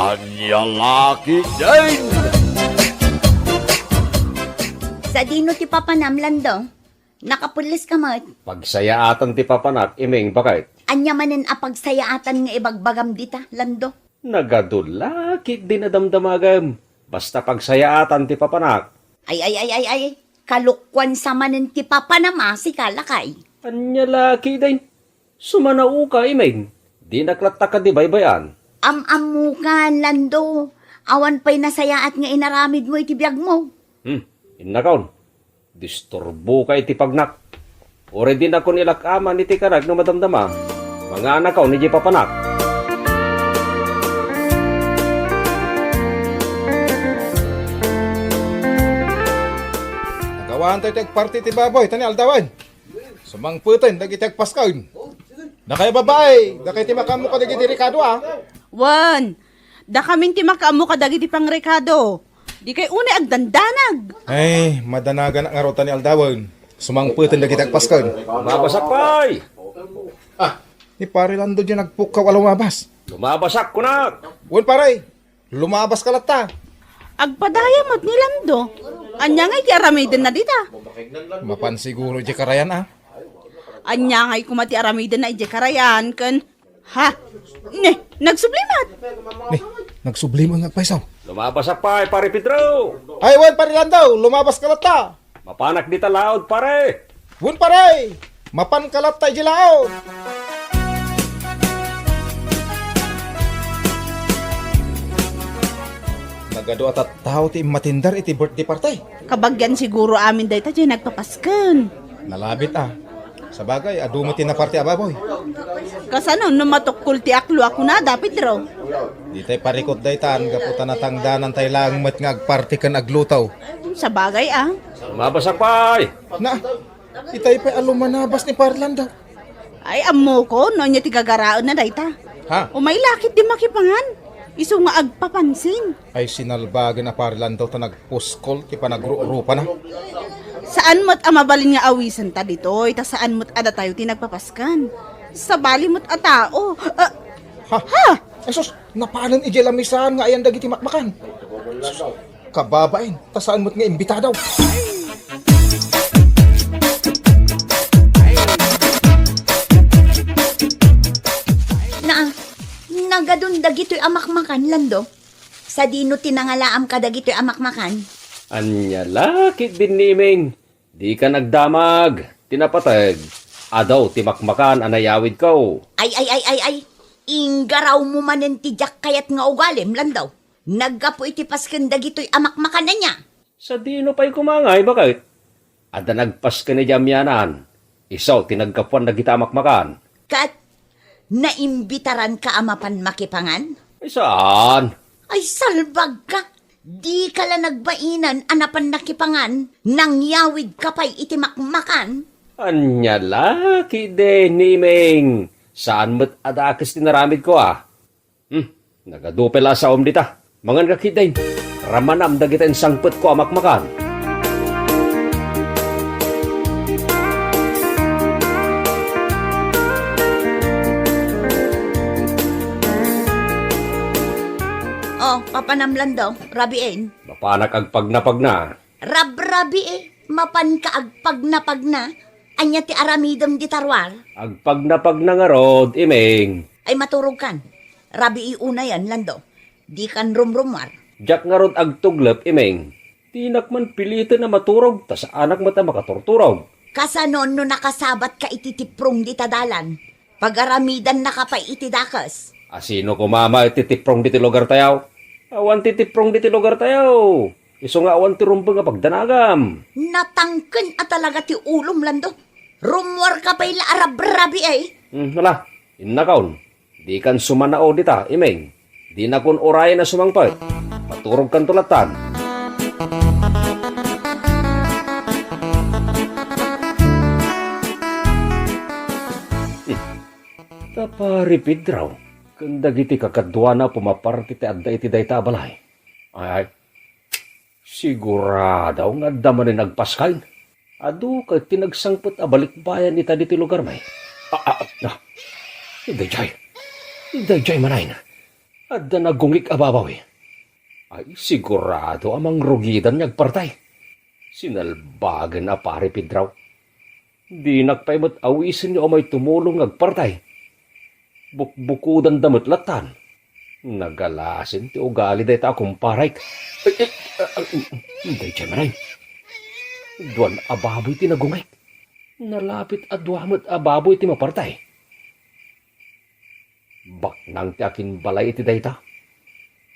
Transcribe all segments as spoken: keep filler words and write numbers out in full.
Ania la ketdin? Sadino ti papanam, Lando? Nakapelles ka met? Pagsayaatan ti papanak, Iming, baket. Ania manen a pagsayaatan nga ibagbagam dita, Lando? Nagadu la ketdin a damdamagem. Basta pagsayaatan ti papanak. Ay, ay, ay, ay, ay. Kalokuan sa manen ti papanam a sika, lakay. Ania la ketdin? Sumanaoka, Iming. Dinak latta kadi baybay-an. Am-ammokan, Lando. Awan pay nasayaat nga inaramidmo iti biagmo. Hmm, innakon. Disturboka iti pagnak. Uray dinakon ilak-aman iti kanak no madamdama. Manganakon idiay papanak. Nagawaantayo ti agparti ti baboy, ta ni aldawen. Sumangpeten dagiti agpasken. Dakay babai, dakay ti makaammo kadagiti rekado, a? Wen, dakamin ti makaammo kadagiti pangrekado. Dikay unay agdandanag. Ay, madanaganak ngarud ta ni aldawen. Sumangpeten dagiti agpasken. Lumabasak pay! Ah, ni Pare Lando diay nagpukkaw a lumabas. Lumabasak, kunak! Wen, pare. Lumabaska latta. Agpadaya met ni Lando. Ania ngay ti aramidenna dita? Mapan siguro idiay karayan, a? Ania ngay koma ti aramidenna idiay karayan ken, ha? Ne, nagsubli met. Ne, nagsubli met nga agpayso. Lumabasak pay, Pare Pedro. Ay, wen, Pare Lando, lumabaska latta. Mapanak dita laod, pare. Wen, pare. Mapanka latta idiay laod. Nagadu a tattao ti immatender iti birthday party. Kabagian siguro amin dayta diay nagpapasken. Nalabit, a. Sabagay, adu met ti naparti a baboy. Kasano no matukkol ti aklo a kunada, Pedro? Ditay parikut daytan, gapu ta natangdanantay laeng met nga agparti ken agluto. Sabagay, a. Lumabasak pay! Na, itay pay a lumanabas ni Pare Lando. Ay, ammokon no ania ti gagaraenna dayta. Ha? Umay la ketdi makipangan. Isu nga agpapansin. Ay, sinalbagen a Pare Lando ta nagpuskol ti panagrurupana. Saan met a mabalin nga awisenta ditoy, ta saan met a datayo ti nagpapasken. Sabali met a tao. Ah, ha? Ha? Ay, sus, napanen idiay lamisaan nga ayan dagiti makmakan. Sus, kababain, ta saan met nga imbitado. Na, nagadun dagitoy a makmakan, Lando? Sadino ti nangalaam kadagitoy a makmakan? Ania la ketdin ni Iming? Dika nagdamag. Ti napateg, adu ti makmakan a nayawidko. Ay, ay, ay, ay, ay. Inggarawmo manen ti diak kayat nga ugalim, Lando. Naggapu iti pasken dagitoy a makmakan ania? Sadino pay koma ngay, baket? Adda nagpasken idiay amianan. Isu ti naggapuan dagita a makmakan. Ket naimbitaranka a mapan makipangan? Ay, saan? Ay, salbagka! Dika la nagbainen a napan nakipangan, nangyawidka pay iti makmakan? Ania la ketdin ni Iming? Saan met a dakes ti naramidko, a? Hmm, nagadu pay la a saom dita. Manganka ketdin. Ramanam dagita insangpetko a makmakan. Oh, papanam, Lando, rabiin. Mapanak agpagnapagna. Rabrabii, mapanka agpagnapagna? Ania ti aramidem dita ruar? Agpagnapagna ngarud, Iming. Ay, maturogkan. Rabii unayen, Lando. Dikan rumrumuar. Diak ngarud agtuglep, Iming. Dinak man piliten a maturog, ta saanak met a makaturturog. Kasano no nakasabatka iti tiprong dita dalan? Pagaramidannaka pay iti dakes. A sino koma met ti tiprong ditoy lugartayo? Awan ti tiprong ditoy lugartayo. Isu nga awan ti rumbeng a pagdanagam. Natangken a talaga ti ulom, Lando. Rummuarka pay la a rabrabii, ay. Hmm, ala, innakon. Dikan sumanao dita, Iming. Dinakon urayen a sumangpet. Maturogkanto lattan. Hmm. Ta Pari Pedro, ken dagiti kakaduana a pumaparti ti adda iti dayta a balay. Ay, ay. Sigurado nga adda manen agpaskay. Adu ket ti nagsangpet a balikbayan ita ditoy lugarmi. Ah, ah, ah. Daydiay. Daydiay manen. Adda nagungik a baboy. Ay, sigurado a mangrugidan nga agpartay. Sinalbagen a Pare Pedro. Dinak pay met awisen nga umay tumulong nga agpartay. Bukbukudanda met lattan. Nagalasin ti ugali dayta a kumparek. Ay, ay, ah, ah, daydiay manen. Duan a baboy ti nagungik. Nalapit a dua met a baboy ti mapartay. Baknang ti akinbalay iti dayta.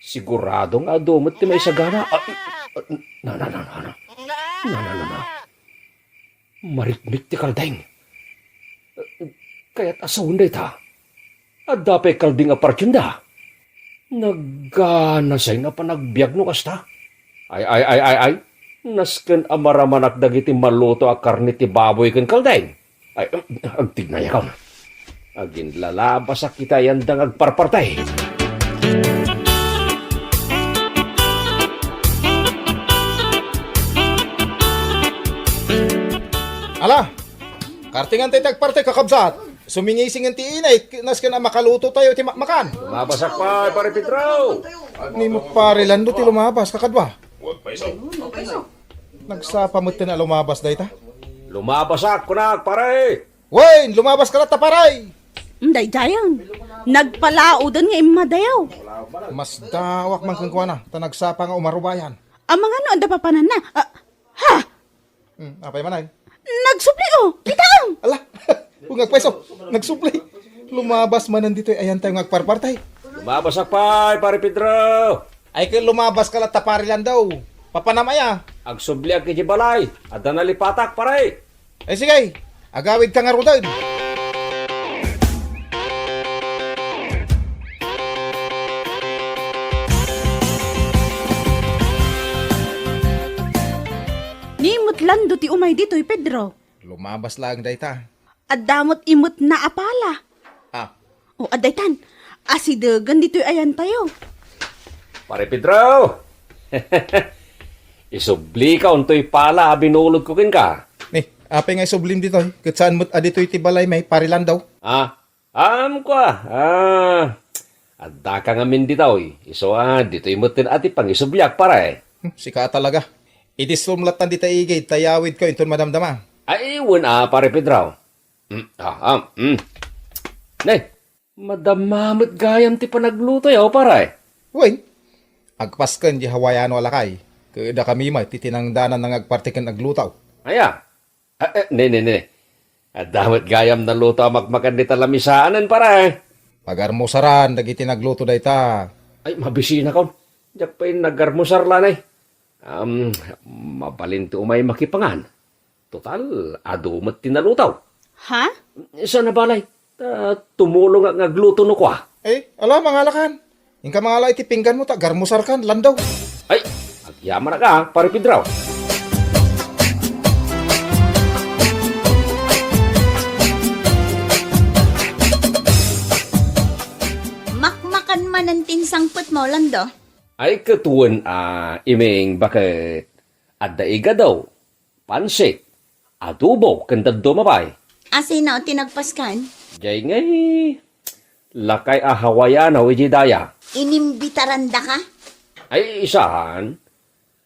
Sigurado nga adu met ti maisagana. Ah, ah, na, na, na, na, na. Na, na, na, na. Marikmik ti kalding. Kayat a sawen dayta. Adda pay kalding a partienda. Nagganasay nga panagbiag no kasta. Ay, ay, ay, ay, ay. Nasken a maramanak dagiti maluto a karne ti baboy ken kalding. Ay, agtignayakon. Aginlalabasak iti ayanda nga agparpartay. Ala, kartingan tayo ti agpartay, kakabsat. Sumingisingen ti init, nasken a makaluto tayo ti makmakan. Lumabasak pay, Pare Pedro. Ni mo, Pare Lando, ti lumabas, kakadwa. Nagsapa met a lumabas dayta. Lumabasak, kunak, pare. Wen, lumabaska latta, pare. Daydiayen. Nagpalaoden nga immadayo. Masdaawak man kenkuana, ta nagsapa nga umarubayan. Amangan no adda papananna. Ah, ha? Hmm, apay man ay? Nagsubli, oh! Kitaem! Ala! Ungag pay, so, nagsubli. Lumabas manen ditoy ayantayo nga agparpartay. Lumabasak pay, Pare Pedro! Ay, ket lumabaska latta, Pare Lando. Papanam aya? Agsubliak iti balay. Adda nalipatak, pare. Ay, sige. Agawidka ngaruden. Ni met Lando ti umay ditoy, Pedro. Lumabas laeng dayta. Adda met imetna a pala. Ah. O, adda itan. Asidegen ditoy ayantayo. Pare Pedro! Isublika untoy pala a binulodko kenka. Ni, apay nga isublim ditoy? Ket saan met a ditoy ti balay may, Pare Lando? Ah, Am, kua, ah, addaka ngamin ditoy. Isu a, ditoy metten a ti pangisubliak, pare. Hmm, sika talaga. Idisum lattan dita igid, ta yawidko inton madamdama. Ay, wen a, Pare Pedro. Hmm, ah, ah, hmm. Ne, madama met gayam ti panaglutoyo, pare. Wen, agpasken di Hawaiano a lakay. Keda kami met ti tinangdanan nga agparti ken agluto. Aya? Ah, eh, ne, ne, ne. Adda met gayam naluto a makmakan dita lamisaanen, pare. Pagarmusaran dagiti nagluto dayta. Ay, mabisinakon. Diak pay nagarmusar lanay. Am, mabalin ti umay makipangan. Total, adu met ti naluto. Ha? Saan a balay? Ta tumulongak nga agluto no kua. Eh, ala, mangalakan. Inka mangala iti pingganmo ta garmusarkan, Lando. Ay, agyamanak a, Pare Pedro. Makmakan manen ti insangpetmo, Lando. Ay, ket wen a, Iming, baket adda igado, pansit, adobo, ken dadduma pay. Asino ti nagpaskan? Jay ngay, lakay a Hawaiano iti daya. Inimbitarandaka? Ay, saan.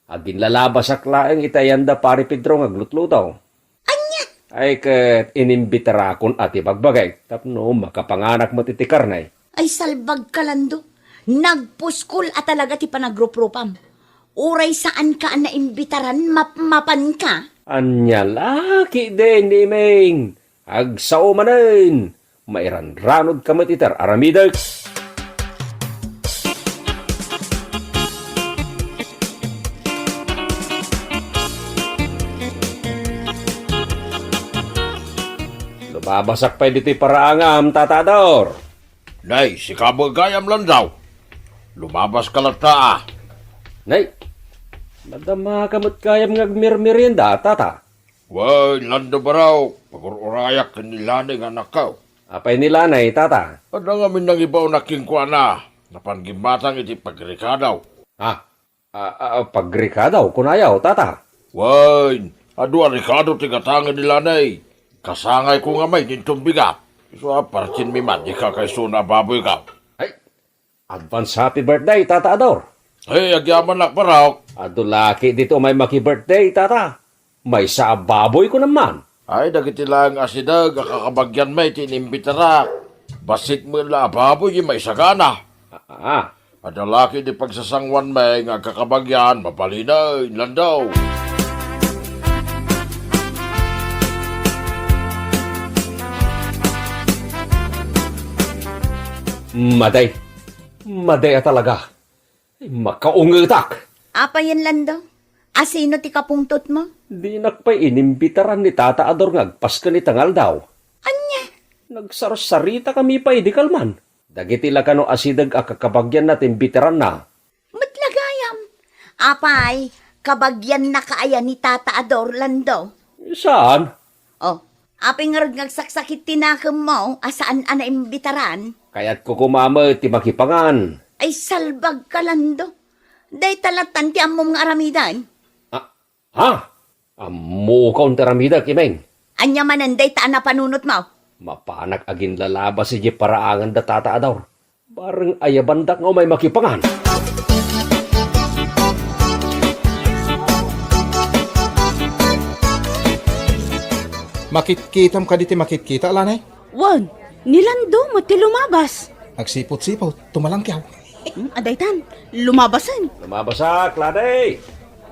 Aginlalabasak laeng iti ayanda Pare Pedro nga aglutluto. Ania? Ay, ket inimbitarakon a ti bagbagay tapno makapanganak met iti karne. Ay, salbagka, Lando. Nagpuskol a talaga ti panagruprupam. Uray saanka a naimbitaran, mapmapanka. Ania la ketdin, Iming? Agsao manen. Mairanranodka met iti ar-aramidek. Lumabasak pay ditoy paraangam, Tata Ador. Nay, sika met gayam, Lando. Lumabaska latta a. Nay, madamaka met gayam nga agmermerienda, Tata. Wen, Lando Barao, pagur-urayak ken ni Lanay nga anakko. Apay ni Lanay, Tata? Adda ngamin nangibaonnak kenkuana. Napan gimmatang iti pagrekado. Ah, ah, ah, pagrekado, kunayo, Tata? Wen, adu a rekado ti gatangen ni Lanay. Kasangayko ngamin inton bigat. Isu a partinmi met ti kakaisuna a baboyko. Ay, Advance happy birthday, Tata Ador. Ay, agyamanak, Barok. Adu laki dito may maki-birthday, Tata. Maysa a baboy ko naman. Ay, dagiti laeng asideg a kakabagyan met ti inimbitarak. Bassit met la a baboy, maysa gana. Ah, ah. Adda laki di pagsasanguan met nga agkakabagyan, mabalinen, Lando. Maday. Maday a talaga. Makaungetak. Apayen, Lando? Asino ti kapungtotmo? Dinak pay inimbitaran ni Tata Ador nga agpasken ita nga aldaw. Ania? Nagsarsaritakami pay idi kalman. Dagiti la kano asideg a kakabagyanna ti imbitaranna. Met la gayam. Apay, kabagyannaka aya ni Tata Ador, Lando? Saan? Oh, apay ngarud nga agsaksakit ti nakemmo a saan a naimbitaran? Kayatko koma met ti makipangan. Ay, salbagka, Lando. Dayta lattan ti ammom nga aramiden. Ah, ha? Ammokon ti aramidek, Imeng. Ania manen dayta a napanunotmo? Mapanak aginlalabas idiay paraangan da Tata Ador. Bareng ayabandak nga umay makipangan. Makitkitam kadi ti makitkita, Lanay? Wen, ni Lando met ti lumabas. Agsipot-sipot, tumalangkiaw. Hmm, adaytan, lumabasen. Lumabasak, Lanay!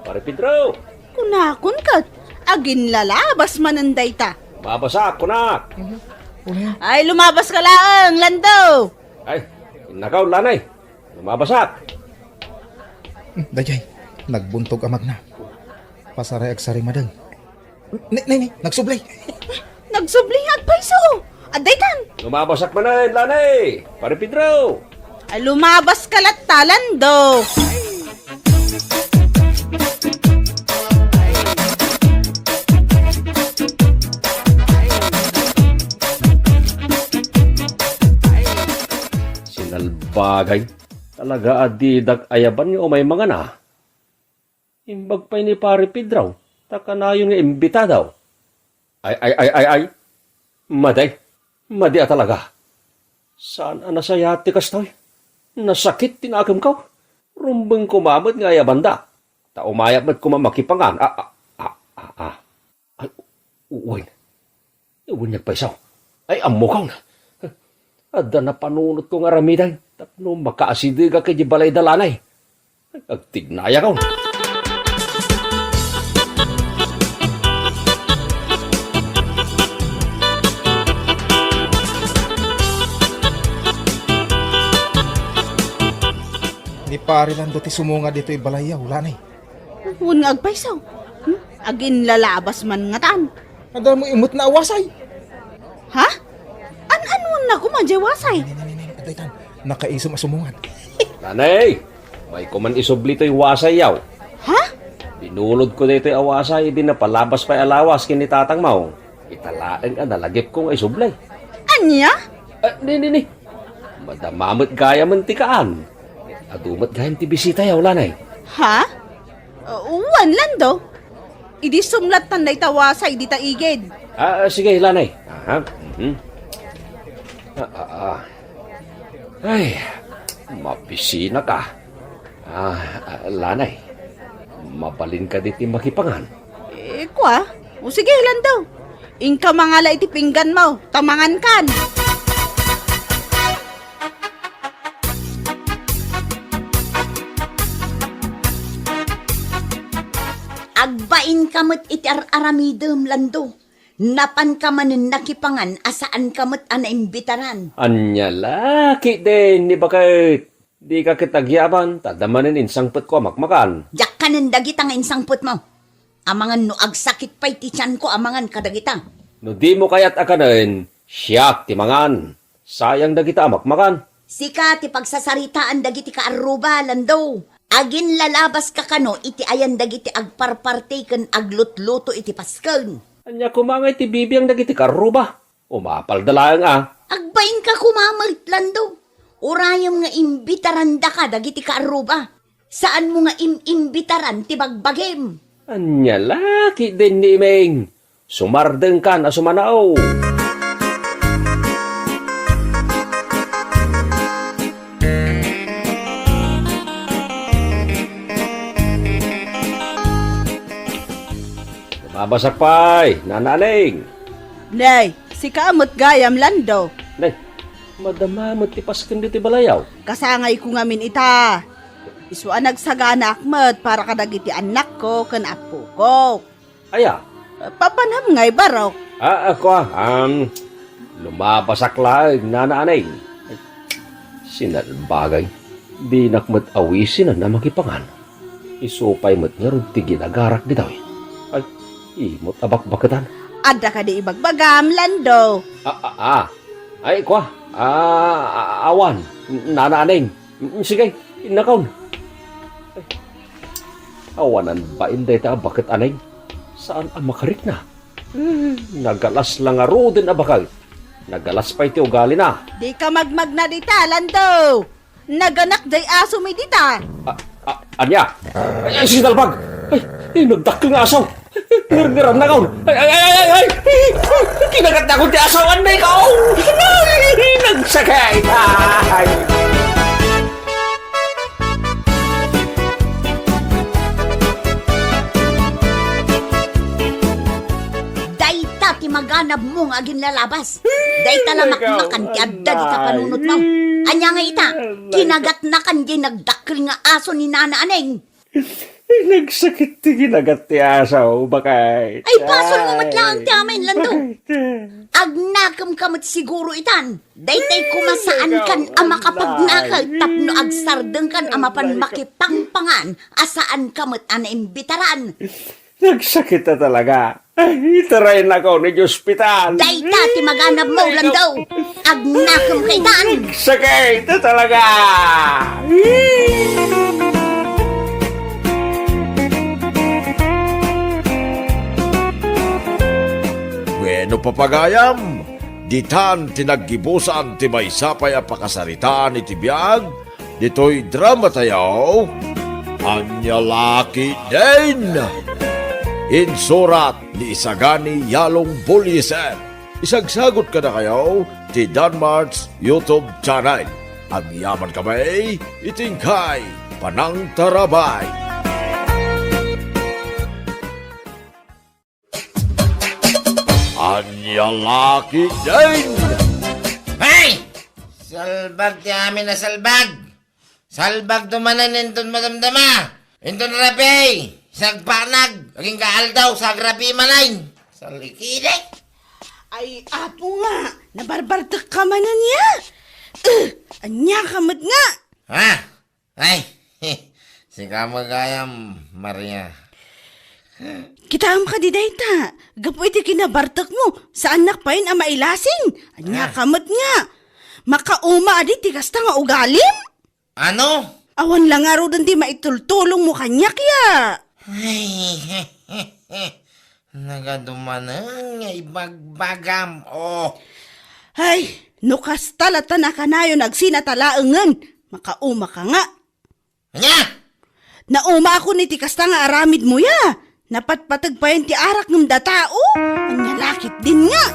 Pare Pedro! Kunakon ket, aginlalabas manen dayta. Lumabasak, kunak! Ay, lumabaska laeng, Lando! Ay, innakaw, Lanay. Lumabasak. Hmm, dayjay, nagbuntog a magna. Pasaray agsarimadeng. Ni, ni, ni, nagsubli. Nagsubli nga agpayso. Adaytan. Lumabasak manen, Lanay. Pare Pedro. Ay, lumabaska latta, Lando. Sinalbagay. Talaga a didak ayaban nga umay mangana. Imbag pay ni Pare Pedro, ta kanayon nga imbitadaw. Ay, ay, ay, ay, ay. Madi. Madi a talaga. Saan a nasayaat ti kastoy? Nasakit ti nakemko. Rumbeng koma met nga ayabanda. Ta umayap met koma makipangan. Ah, ah, ah, ah, ah. Ay, u-, uwen. Uwen, nagpayso. Ay, ammokon. Adda napanunotko nga aramiden tapno makaasidegak idiay balay da Lanay. Agtignayakon. Ni Pare Lando ti sumunga ditoy balayyo, Lanay. Wen nga agpayso. Hmm? Aginlalabas man ngatan. Adda met a wasay. Ha? An-anuenna koma diay wasay? Nini, nini, nini, adaytan. Nakaisom a sumungan. Lanay, umay koman isubli toy wasayyo. Ha? Binulodko daytoy a wasay idi napalabas pay a lawas ken ni tatangmo. Ita laeng a nalagipko nga isubli. Ania? Ah, ni, ni, ni. Madama met gayamen ti kaan. Adu met gayam ti bisitayo, Lanay. Ha? Uh, wen, Lando. Idi sumlattan dayta wasay dita igid. Ah, sige, Lanay. Aha. Mhm. Ah, ah, ah. Ay, mabisinaka. Ah, ah, Lanay, mabalin kadi ti makipangan? Eh, kua? O sige, Lando. Inka mangala iti pingganmo, ta mangankan. Agbainka met iti ar-aramidem, Lando. Napanka manen nakipangan a saanka met a naimbitaran. Ania la ketdin ni baket? Dika ket agyaban, ta adda manen insangpetko a makmakan. Diak kanen dagita nga insangpetmo. Amangan no agsakit pay ti tianko a mangan kadagita. No dimo kayat a kanen, siak ti mangan. Sayang dagita a makmakan. Sika ti pagsasaritaan dagiti kaarruba, Lando. Aginlalabaska kano iti ayan dagiti agparparti ken aglutluto iti pasken. Ania koma ngay ti bibiang dagiti kaarruba? Umapalda laeng a. Agbainka koma met, Lando. Urayem nga imbitarandaka dagiti kaarruba. Saanmo nga im-imbitaran ti bagbagim. Ania la ketdin ni Imeng? Sumardengkan a sumanao. Basak pay, Nana Aning. Nay, sika met gayam, Lando. Nay, madama met ti pasken ditoy balayaw. Kasangayko ngamin ita. Isu a nagsaganaak met para kadagiti annakko ken appoko. Aya? Papanam ngay, barok. Ah, ako, ah, um, lumabasak laeng, Nana Aning. Sinalbagay, dinak met awisinan a makipangan. Isu pay met ngarud ti ginagarak ditoy. Ay, imot a bakbaketan. Adda kadi ibagbagam, Lando? Ah, ah, ah. Ay, kua. Ah, ah, awan. Nana Aning. Mm, sige, innakon. Ay, awanan bain dayta a baket, Aning. Saan a makarikna. Eh, nagalas la ngaruden a baket. Nagalas pay ti ugalina. Dika magmagna dita, Lando. Naganak day asomi dita. A-, a-, ania? Ay, ay, sinalbag! Ay, ay, nagdakkel nga aso! Ngarngaramnakon! Ay, ay, ay, ay, ay, ay! Kinagatnakon ti aso, anay ka! Ay, nagsakit! Ay! Dayta ti maganabmo nga aginlalabas. Dayta la makmakan ti adda di kapanunotmo. Ania nga ita, kinagatnakan diay nagdakkel nga aso ni Nana Aning. Nagsakit ti kinagat ti aso, baket. Ay, basolmo met laeng ti amin, Lando. Baket. Agnakemka met siguro itan. Daytay koma saankan a makapagnaket tapno agsardengkan a mapan makipangpangan a saanka met a naimbitaran. Nagsakit a talaga. Ay, itaraynakon iti ospital. Dayta ti maganabmo, Lando. Agnakemka itan. Nagsakit a talaga. Wenno, papagayam, ditan ti naggibusan ti maysa pay a pakasaritaan iti biag ditoy dramatayo, Ania La Ketdin! Insurat ni Isagani Yalong Bullieser. Isagsagut kadakayo ti Danmart's YouTube channel. Agyamankami iti inkay panangtarabay. Ania La Ketdin! Ay! Salbag ti amin a salbag! Salbagto manen inton madamdama! Inton rabii! Sagpanag! Agingga aldaw! Sagrabii manen! Salikide! Ay, apo nga! Nabarbartekka manen ya! Eh, ania ka met nga? Ha? Ay, sika met gayam, Maria. Kitaem kadi dayta, gapu iti kinabartekmo, saannak payen a mailasing. Ania ka met nga? Makauma a di ti kasta nga ugalim? Ano? Awan la ngaruden ti maitultulongmo kaniak ya. Ay, nagadumanen nga ibagbagam, oh. Ay, no kasta latta a kanayon agsinatalaengen, makauma ka nga. Ania? Naumaakon iti kasta nga aramidmo ya. Napatpateg payen ti arak ngem datao. Ania la ketdin nga?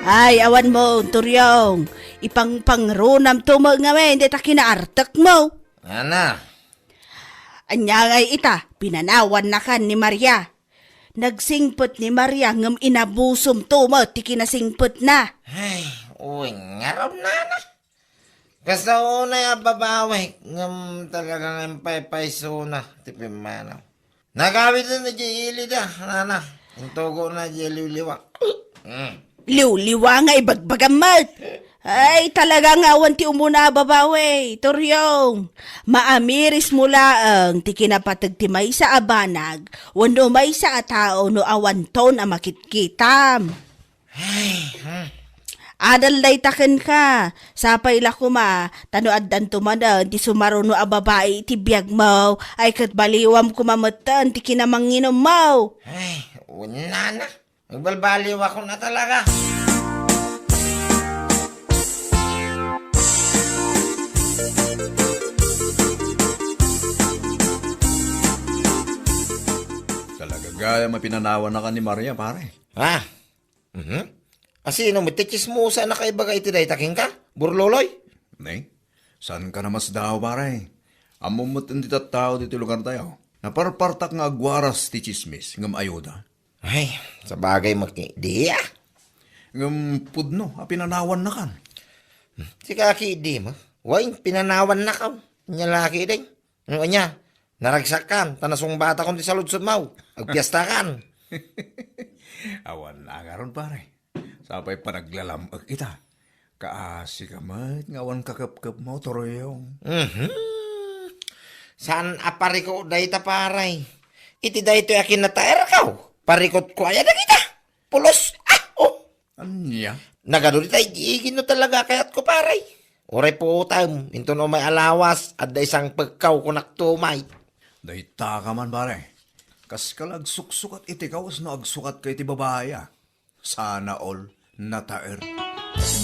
Ay, awanmo, Turyong. Ipangpangrunamto met ngamin dayta kinaartekmo. Ana. Ania ngay ita, pinanawannakan ni Maria. Nagsingpet ni Maria ngem inabusomto met ti kinasingpetna. Ay, uy, ngarud, Nana. Kasta unay a babawek, ngem talagang impaypaysona ti pimmanaw. Nagawiden idiay ilida, Nana. Intugona idiay liwliwa. Mm. Liwliwa nga ibagbagam met. Ay, talaga nga awan ti umuna a babawi, Turyong. Maamirismo laeng ti kinapateg ti maysa a banag wenno maysa a tao no awanton a makitkitam. Ay, hmm. Adal dayta kenka. Sapay la koma, ta no addanto manen ti sumaruno a babai iti biagmo, ay ket baliwam koma metten ti kinamanginommo. Ay, unana. Agbalbaliwakon a talaga. Talaga, Ay, mapinanawan na ka ni Maria, pare. Ha? Mhm. Asino met ti chismosa a nakaibaga iti dayta kenka, Burloloy? Ne? Saan ka namasdaw, pare? Ammom met ti tattao ditoy lugar tayo. Naparpartak nga agwaras ti chismis, ngem ayuda. Ay, sabagay, maki-, di, ah. Ngem pudno a pinanawan na kan. Sika, ki, di mo? Way, pinanawan na ka. Nya laki, day. Ano anya? Naragsak kan, ta nasungbatakon ti saludsodmo. Agpiesta kan. Awan na ngaron, pare. Sapay panaglalam-ek ita. Kaasi ka met nga awan kakepkepmo, Toriong. Mhm. Saan a pariko dayta, pare? Iti daytoy a kinataerko, parikotko aya dagita? Pulos. Ah, oh. Ania? Nagadu dita igigin no talaga kayatko, pare. Uray puotem, inton umay a lawas, adda isangpekko, kunak tumay. Dayta ka man, pare. Kas ka la agsuksukat iti kawas no agsukat ka iti babai, a. Sana all nataer.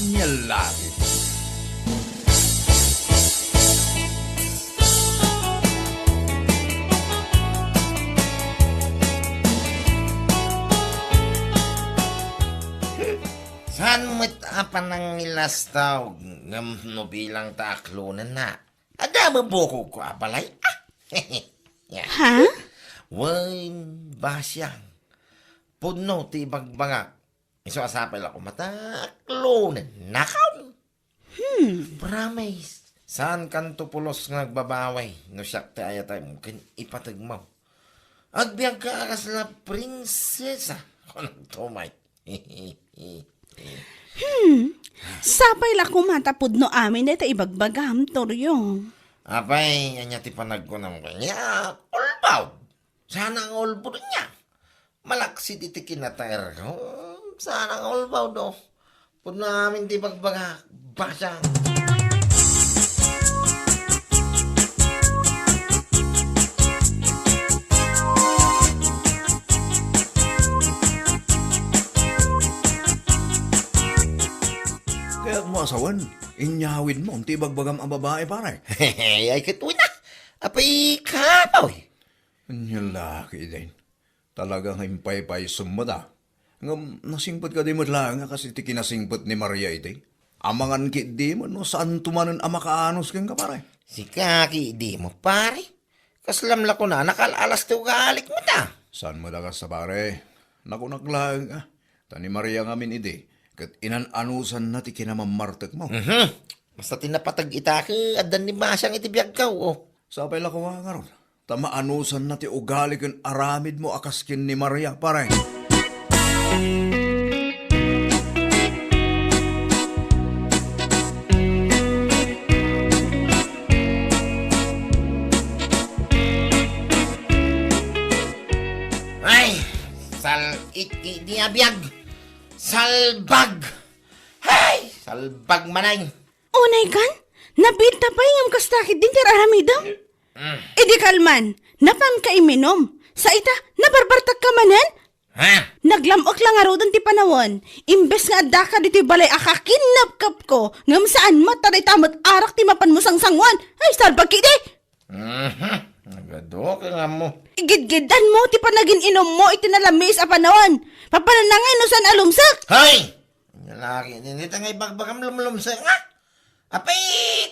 Nia lagi. Saan met a panangilastaw ngem no bilang ta aklonenna? Adda mabukogko a balay? Ah! Ha? Wen, basiang. Pudno ti ibagbagak. Isu a sapay la koma ta aklonennakon. Hmm. Promise. Saan kanto pulos nga agbabawi no siak ti ayatem ken ipategmo. Agbiagka a kasla prinsesa. Kunakto, Mike. Hmm. Sapay la koma ta pudno amin dayta ibagbagam, Toriong. Apay, ania ti panagkunam kaniak? Ulbaw. Sana nga ulbod niya. Malaksid iti kinataerko. Sana nga ulbaw, do. Pudno amin ti bagbagak. Basa. Kayatmo asawen, inyawidmo ti ibagbagam a babai, pare. Ay, ket una. Apay, kapoy. Ania laki, Deng. Talaga nga impaypaysem met, a. Ngem nasingpet kadi met laeng a kas iti kinasingpet ni Maria idi? Amangan ketdi met no saanto manen a makaanus kenka, pare. Sika ketdi met, pare. Kaslam la kunana, nakal-alas ti ugalik met, a. Saan met a kasta, pare? Nakunak laeng, a. Ta ni Maria ngamin idi, ket inan-anusanna ti kinamammartekmo. Mhm. Basta ti napateg ita ket addan ni Basiang iti biagko, o. Sapay la koma ngarud, ta maanusanna ti ugali ken aramidmo a kas ken ni Maria, pare. Ay, sal-, it-, it-, di a biag. Salbag! Hay! Salbag manen! Unay kan? Nabiit ta pay ngem kasta ketdin ti ar-aramidem? Mm. Idi kalman, napanka iminum. Sa ita, nabarbartakka manen? Ha? Naglam-ek la ngaruden ti panawen. Imbes nga addaka ditoy balay a kakinnapkapko, ngem saan met ta dayta met arak ti mapanmo sangsanguan. Ay, salbag ketdi! Mhm. Nagadu ka nga mo. Igidgiddanmo ti panagin-inummo iti nalamiis a panawen. Papananangay no saan a lumsek. Hay! Lalaki, dita nga ibagbagam lumlumsek, a? Apay,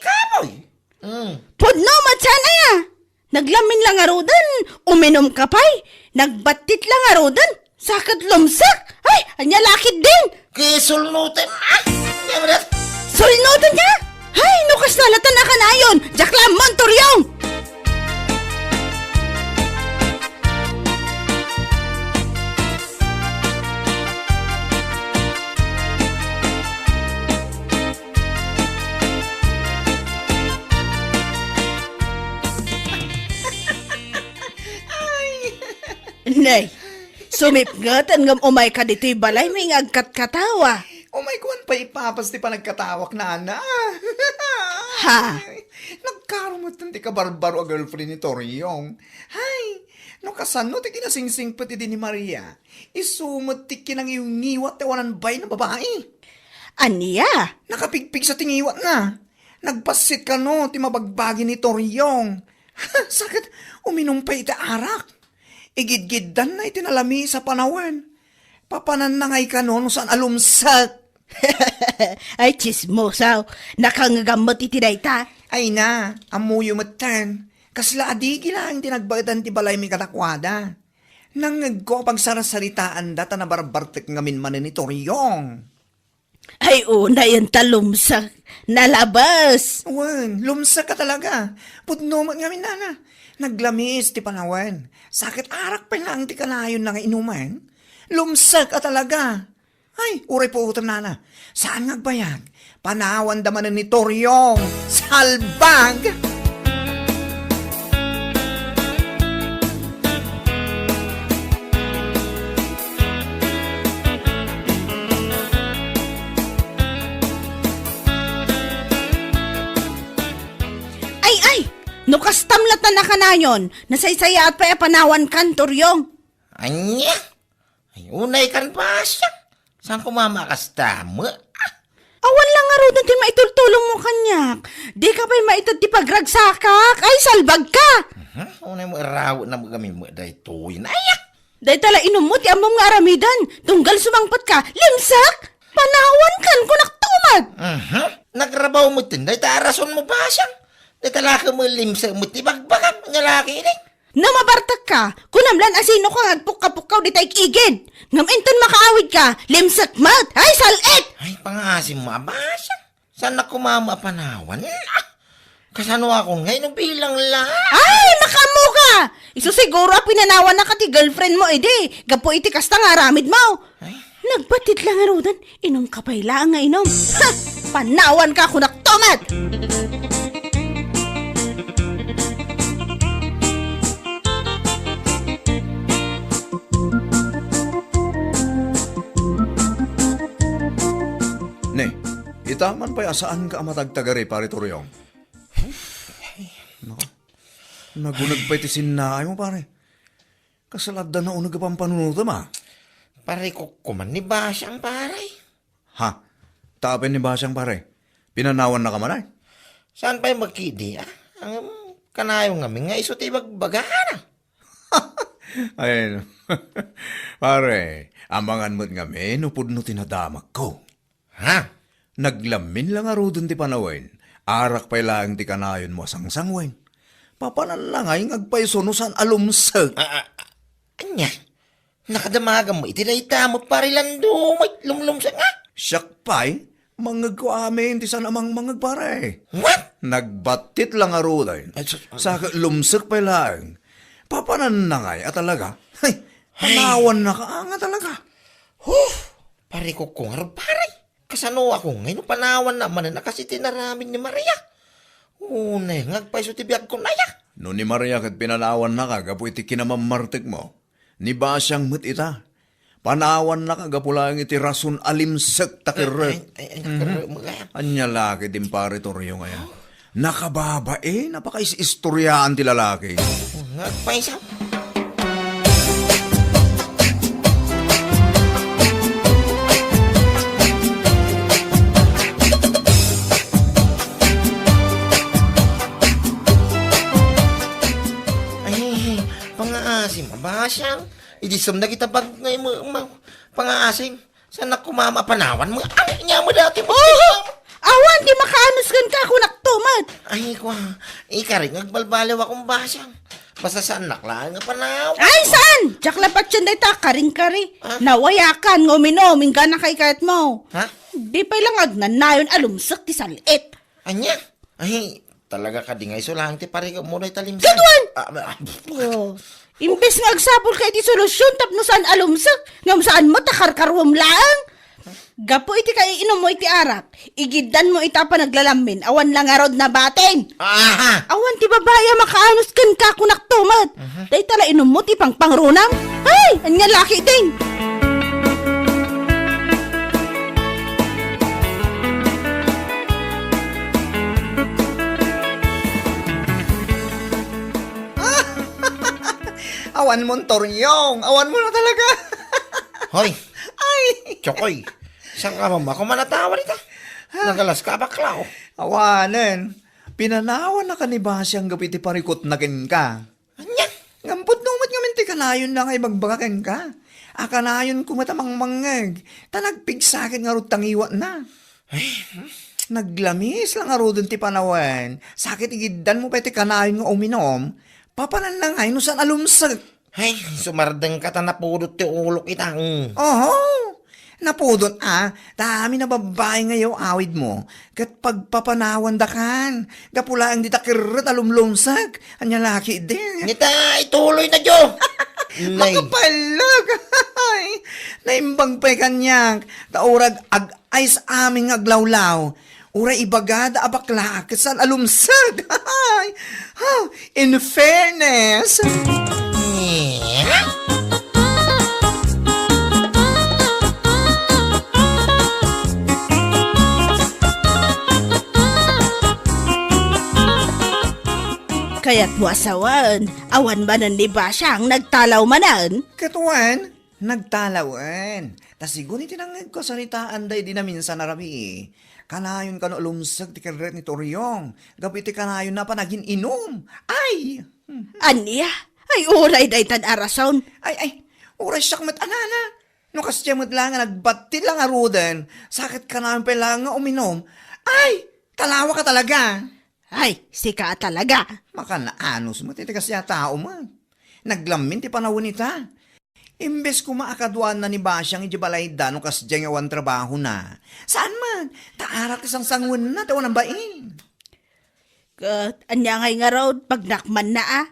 kapoy! Mm. Pudno met saan aya? Naglamin la ngaruden, uminumka pay. Nagbattit la ngaruden, sa ket lumsek. Ay, ania la ketdin? Kisulnutem, a? Sulnutenka? Hay, no kasta la ta nakanayon, diak la ammo, Toriong! Ay! Nay, sumipngeten ngem umayka ditoy balaymi nga agkatkatawa. Umayko pay ipapas ti panagkatawak, nana. Ha? Nagkaro met ti kabarbaro a girlfriend ni Toriong. Hay, no kasano ti kinasingsingpet idi ni Maria, isu met ti kinangiwngiwat ti awanan bain a babai. Ania? Nakapigpigsa ti ngiwatna. Nagbassit kano ti mabagbagi ni Toriong. Sa ket, uminum pay iti arak. Igidgiddanna iti nalamiis a panawen. Papananna ngay kano no saan a lumsek. Ay, tsismosaw. Nakangngegam met iti dayta. Ay na, ammoyo metten. Kasla adigi laeng ti nagbaedan ti balaymi kadakuada. Nangngegko a pagsarsaritaanda ta nabarbartek ngamin manen ni Toriong. Ay, unayen ta lumsek. Nalabes. Wen, lumsek a talaga. Pudno met ngamin, nana. Naglamiis ti panawen. Sa ket arak pay laeng ti kanayonna nga inumen. Lumsek a talaga. Ay, uray puotem, nana. Saan nga agbayag? Panawanda manen ni Toriong. Salbag! Ay, ay! No kastam latta nakanayon, nasaysayaat pay a panawankan, Toriong. Ania? Ay, unay kan, Basyang. Saan ko mamakasta met? Ah! Awan la ngaruden ti maitultulongmo kaniak. Dika pay maited ti pagragsakak. Ay, salbagka! Mhm. Unay mo iraw na magami mo daytoy. Ay, ah! Dayta la inummo ti ammom nga aramiden. Tunggal sumangpetka, limsek! Panawankan, kunak tumet! Mhm. Nagrabaw mo tin dayta a rason mo, Basyang. Dayta la ka mo limsek mo ti bagbagam nga laki ini. No mabartekka, kunam lan a sino ka nga agpukka-pukkaw dita igid. Ngem inton makaawidka, limsek met. Ay, sal-it! Ay, pangaasim mo, Basyang. Saan na kumama a panawan? Ah! Kasano ako ngay no bilang la? Ay, makaammo ka! Isu siguro a pinanawan na ka ti girlfriend mo, idi. Gapu iti kasta nga aramid mo. Ay. Nagbatit lang arudan, inum ka pay laeng nga inum. Ha! Panawan ka, kunak tumet! Ne, itaman pay a saan ka a matagtagari, Pare Toriong. Naka, nagunag pay ti sinnaay mo, pare. Kasla adda nauneg a pampanunotem, a. Pare, kukkuman ni Basyang, pare. Ha? Tapin ni Basyang, pare. Pinanawan na ka man, ay? Saan pay makidi, a? Ang kanayon ngamin nga isu ti ibagbagana. Ay, pare, amangan met ngamin no pudno ti nadamagko. Ha? Naglamin la ngaruden ti panawen, arak pay laeng ti kanayon mo a sangsangwen. Papanan la ngay nga agpayso no saan a lumsek. A, a, a, ania? Nakadamagam mo iti dayta mo, pare Lando, may lumlumsek nga? Siak pay, mangngegko amin ti saan a mangmangngeg, pare. What? Nagbatit la ngaruden. Ay, sus, ah. Sa lumsek pay laeng. Papanan na ngay a talaga. Ay, panawan na ka nga talaga. Huh! Pare ko, kung aro, pare. Kasano ako ngay no panawan na manen a kas iti inaramid ni Maria? Unay nga agpayso ti biagko, naya. No ni Maria ket pinanawan na ka gapu iti kinamammartek mo, ni Basyang met ita. Panawan na ka gapu laeng iti rason a limsek ta kerrek. Ay, ay, ay, ay, mhm. Kerrek mo kaya? Ania la ket impare Toryo nga ya. Nakababain a pakaisistoriaan ti lalaki. Nga agpayso. Ay, pangaasim, Basyang. Idi sumnag ita bag ngay mo, ma-, pangaasim. Saan na kumama a panawan mo? Ano niya mo dati mo? Oo! Awan, di makaanus kan ka, kunak tumat. Ay, kwa, ikarik nga agbalbaliw akong Basyang. Basta saan nak lang nga panawan. Ay, saan? Diak lapat yan dayta, karing-kari. Ah? Nawayakan nga uminom, inggana kay kayat mo. Ha? Di pay lang agnanayon a lumsek ti sal-it. Anya? Ay, talaga kadi nga isu lang ti parigaw mo dayta limsek. Kaduan! Ah, ah, Oh. Imbes nga agsapul ka iti solusyon tapno saan a lumsek, ngem saan met a karkaruam laeng. Gapu iti kaiinum mo iti arak, igiddan mo ita a panaglalammin, awan la ngarud nabatin. Aha! Awan ti babai a makaanus ken kakunak tumet. Aha. Dayta la inum mo ti pangpangrunam. Ay, anya laki ding! Awan mon Toryong, awan mo na talaga. Hoy! Ay! Chokoy! Saan ka mama ko manatawa dita? Nagalas ka, bakla, oh. Awanen. Pinanawan na ka ni Basyang gapu iti parikot na kenka. Anya? Ngampot no met ngamin ti Ayon na nga ibagbaga kenka. A kanayon koma ta mangmangngeg, ta nagpigsakit ngarud ta ngiwatna. Ay, hmm. Naglamis la ngaruden ti panawen. Sakit igiddanmo pay ti kanayon nga uminom. Papananna ngay no saan a lumsek. Ay, sumardengka ta napudot ti ulok ita, mm. Oho, napudot a, ta amin a babbai nga iyaw-awidmo, ket pagpapanawandakan, gapu laeng dita kerret a lumlumsek, ania la ketdin. Nita, ituloy na, Jo! Nay. Makapailog! Naimbag pay kaniak, ta urag ag-, Ay, sa amin nga aglawlaw, uray ibagada a bakla, ket saan a lumsek. Ha, in fairness. Kayatmo a sawen, awan manen ni Basyang nagtalaw manen? Ket wen, nagtalawen. Ta sigun iti nangngegko a saritaan daydi naminsan a rabii, kanayon kano a lumsek ti kerret ni Toriong gapu iti kanayonna a panagin-inum. Ay! Ania? Ay, uray daytan a rason. Ay, ay, uray siak met a nana. No kasdiay met la nga nagbattit la ngaruden, sakit kanayon pay la nga uminom. Ay, talawaka talaga. Ay, sika a talaga. Makan-anus met iti kasdiay a tao met. Naglammin ti panawen ita. Imbes koma a kaduaanna ni Basyang idiay balayda no kasdiay nga awan trabahona. Saan met, ta arak ti sangsanguenna ti awan a bain. Ket ania ngay ngarud, pagnakmanna a?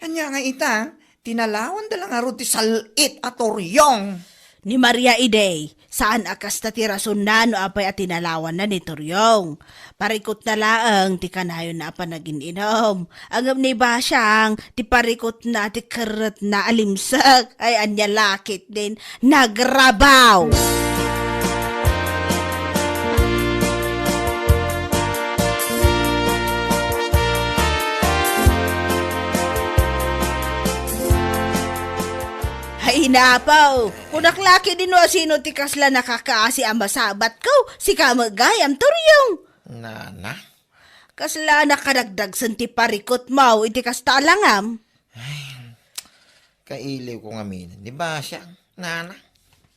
Ania ngay ita, tinalawanda la ngarud ti sal-it a Toriong. Ni Maria idi, saan a kasta ti rasonna no apay a tinalawanna ni Toriong. Parikutna laeng ti kanayonna a panagin-inum. Ngem ni Basyang, ti parikutna ti kerretna a limsek. Ay, ania la ketdin, nagrabaw! Ay, napaw! Kunak la ketdin no asino ti kasla nakakaasi a masabatko, sika met gayam, Toriong. Nana? Kasla nakaragdagsen ti parikutmo iti kasta a langam? Ay, kailiwko ngamin ni Basyang, nana.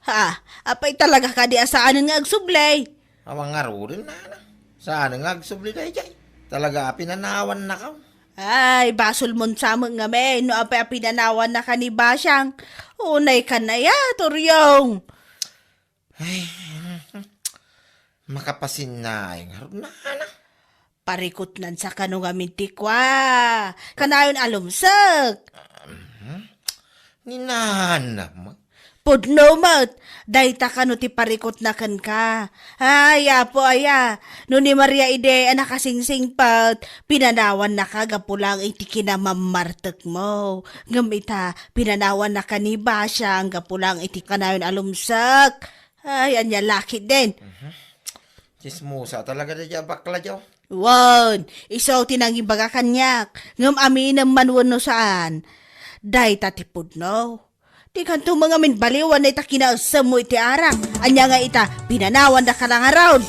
Ha, apay talaga kadi a saanen nga agsubli? Awan ngaruden, nana. Saanen nga agsubli daydiay? Talaga a pinanawannakaw. Ay, basolmon sa met ngamin no apay a pinanawannaka ni Basyang. Unay ka na ya, Toriong. Ay, makapasinnaay ngarud, nana. Parikutnan sa kano ngamin ti kua. Kanayon a lumsek. Mhm. Ni nana met. Pudno met. Dayta kano ti parikutna kenka. Ay, Apo aya. No ni Maria idi a nakasingsingpet, pinanawannaka gapu lang iti kinamammartekmo. Ngem ita, pinanawannaka ni Basyang gapu lang iti kanayon a lumsek. Ay, ania la ketdin. Mhm. Tsismosa talaga daydiay a bakla, Jo. Wen, isu ti nangibaga kaniak, ngem aminem man wenno saan. Dayta ti pudno. Dikanto met ngamin baliwan dayta kinaesemmo iti arak. Ania nga ita, pinanawandaka la ngarud.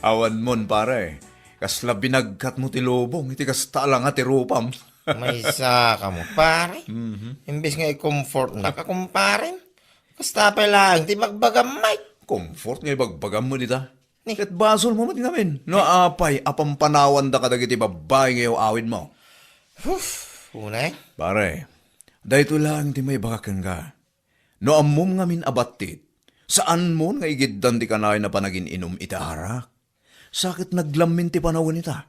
Awanmon, pare. Kasla binagkatmo ti lubong iti kasta a langa ti rupam. Maysa kamo, pare. Mhm. Imbes nga i-comfortnaka, kumparem, kasta pay laeng ti bagbagam, Mike. Comfort nga ibagbagammo dita. Ni? Ket basolmo met ngamin no apay a pampanawanda kadagiti babbai nga iyaw-awidmo. Huf, unay. Pare, daytoy laeng ti maibaga kenka. No ammom ngamin a battit, saanmon nga igiddan ti kanayon a panagin-inum iti arak. Sa ket naglammin ti panawen ita.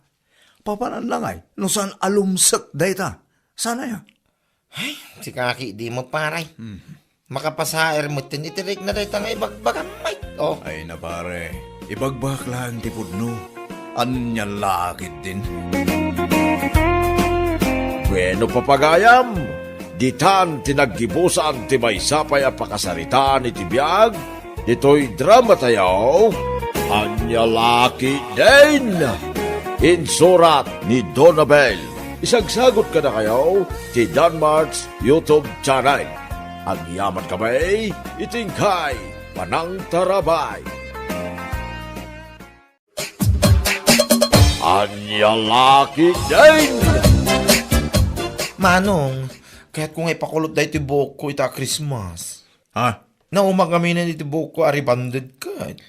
Papananna ngay no saan a lumsek dayta. Saan aya? Ay, sika ketdin, pare. Hmm. Makapasaer metten iti rikna dayta nga ibagbagam, Mike. Oh. Ay na, pare. Ibagbagak laeng ti pudno. Ania la ketdin. Bueno, papagayam, ditan ti naggibusan ti maysa pay a pakasaritaan iti biag ditoy drama tayo, Ania la ketdin. Insurat ni Donabel. Isagsagot kadakayo ti Danmart's YouTube channel. Agyaman kami iti inkay panangtarabay. Ania la ketdin? Manong, kayatko nga ipakulot daytoy buokko ita Christmas. Ha? Naumak ngamin iti buokko a rebonded ket.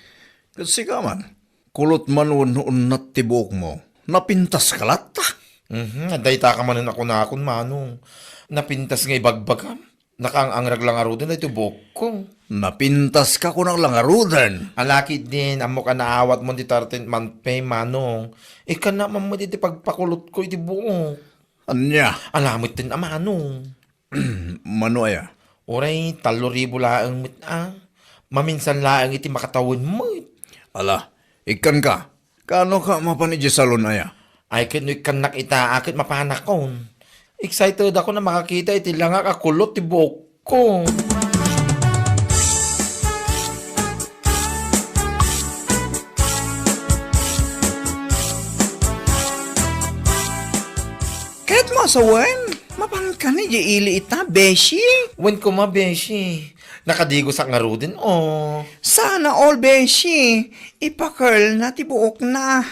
Ket sika man, kulot man wenno unnat ti buokmo, napintaska latta. Mhm, dayta ka manen a kunakon, Manong. Napintas nga ibagbagam. Nakaang-angrag la ngaruden daytoy buokko. Napintaska kunak la ngaruden. Ala ketdin, ammok a naawatmon ti thirteenth month pay, Manong. Ikkannak man met iti pagpakulotko iti buok. Ania? Ala metten a, Manong. Mano aya? Uray, tallo ribu laeng met a. Maminsan laeng iti makatawen met. Ala, ikkanka. Kaano ka mapan idiay salon aya? Ay, ket no ikkannak ita, a ket mapanakon. Excited ako a makakita iti langak a kulot ti buokko. Ket mo, asawen, mapanka idiay ili ita, beshi? Wen koma, beshi. Nakadigosak ngaruden, o. Sana all, beshi. Ipa-curl na ti buokna.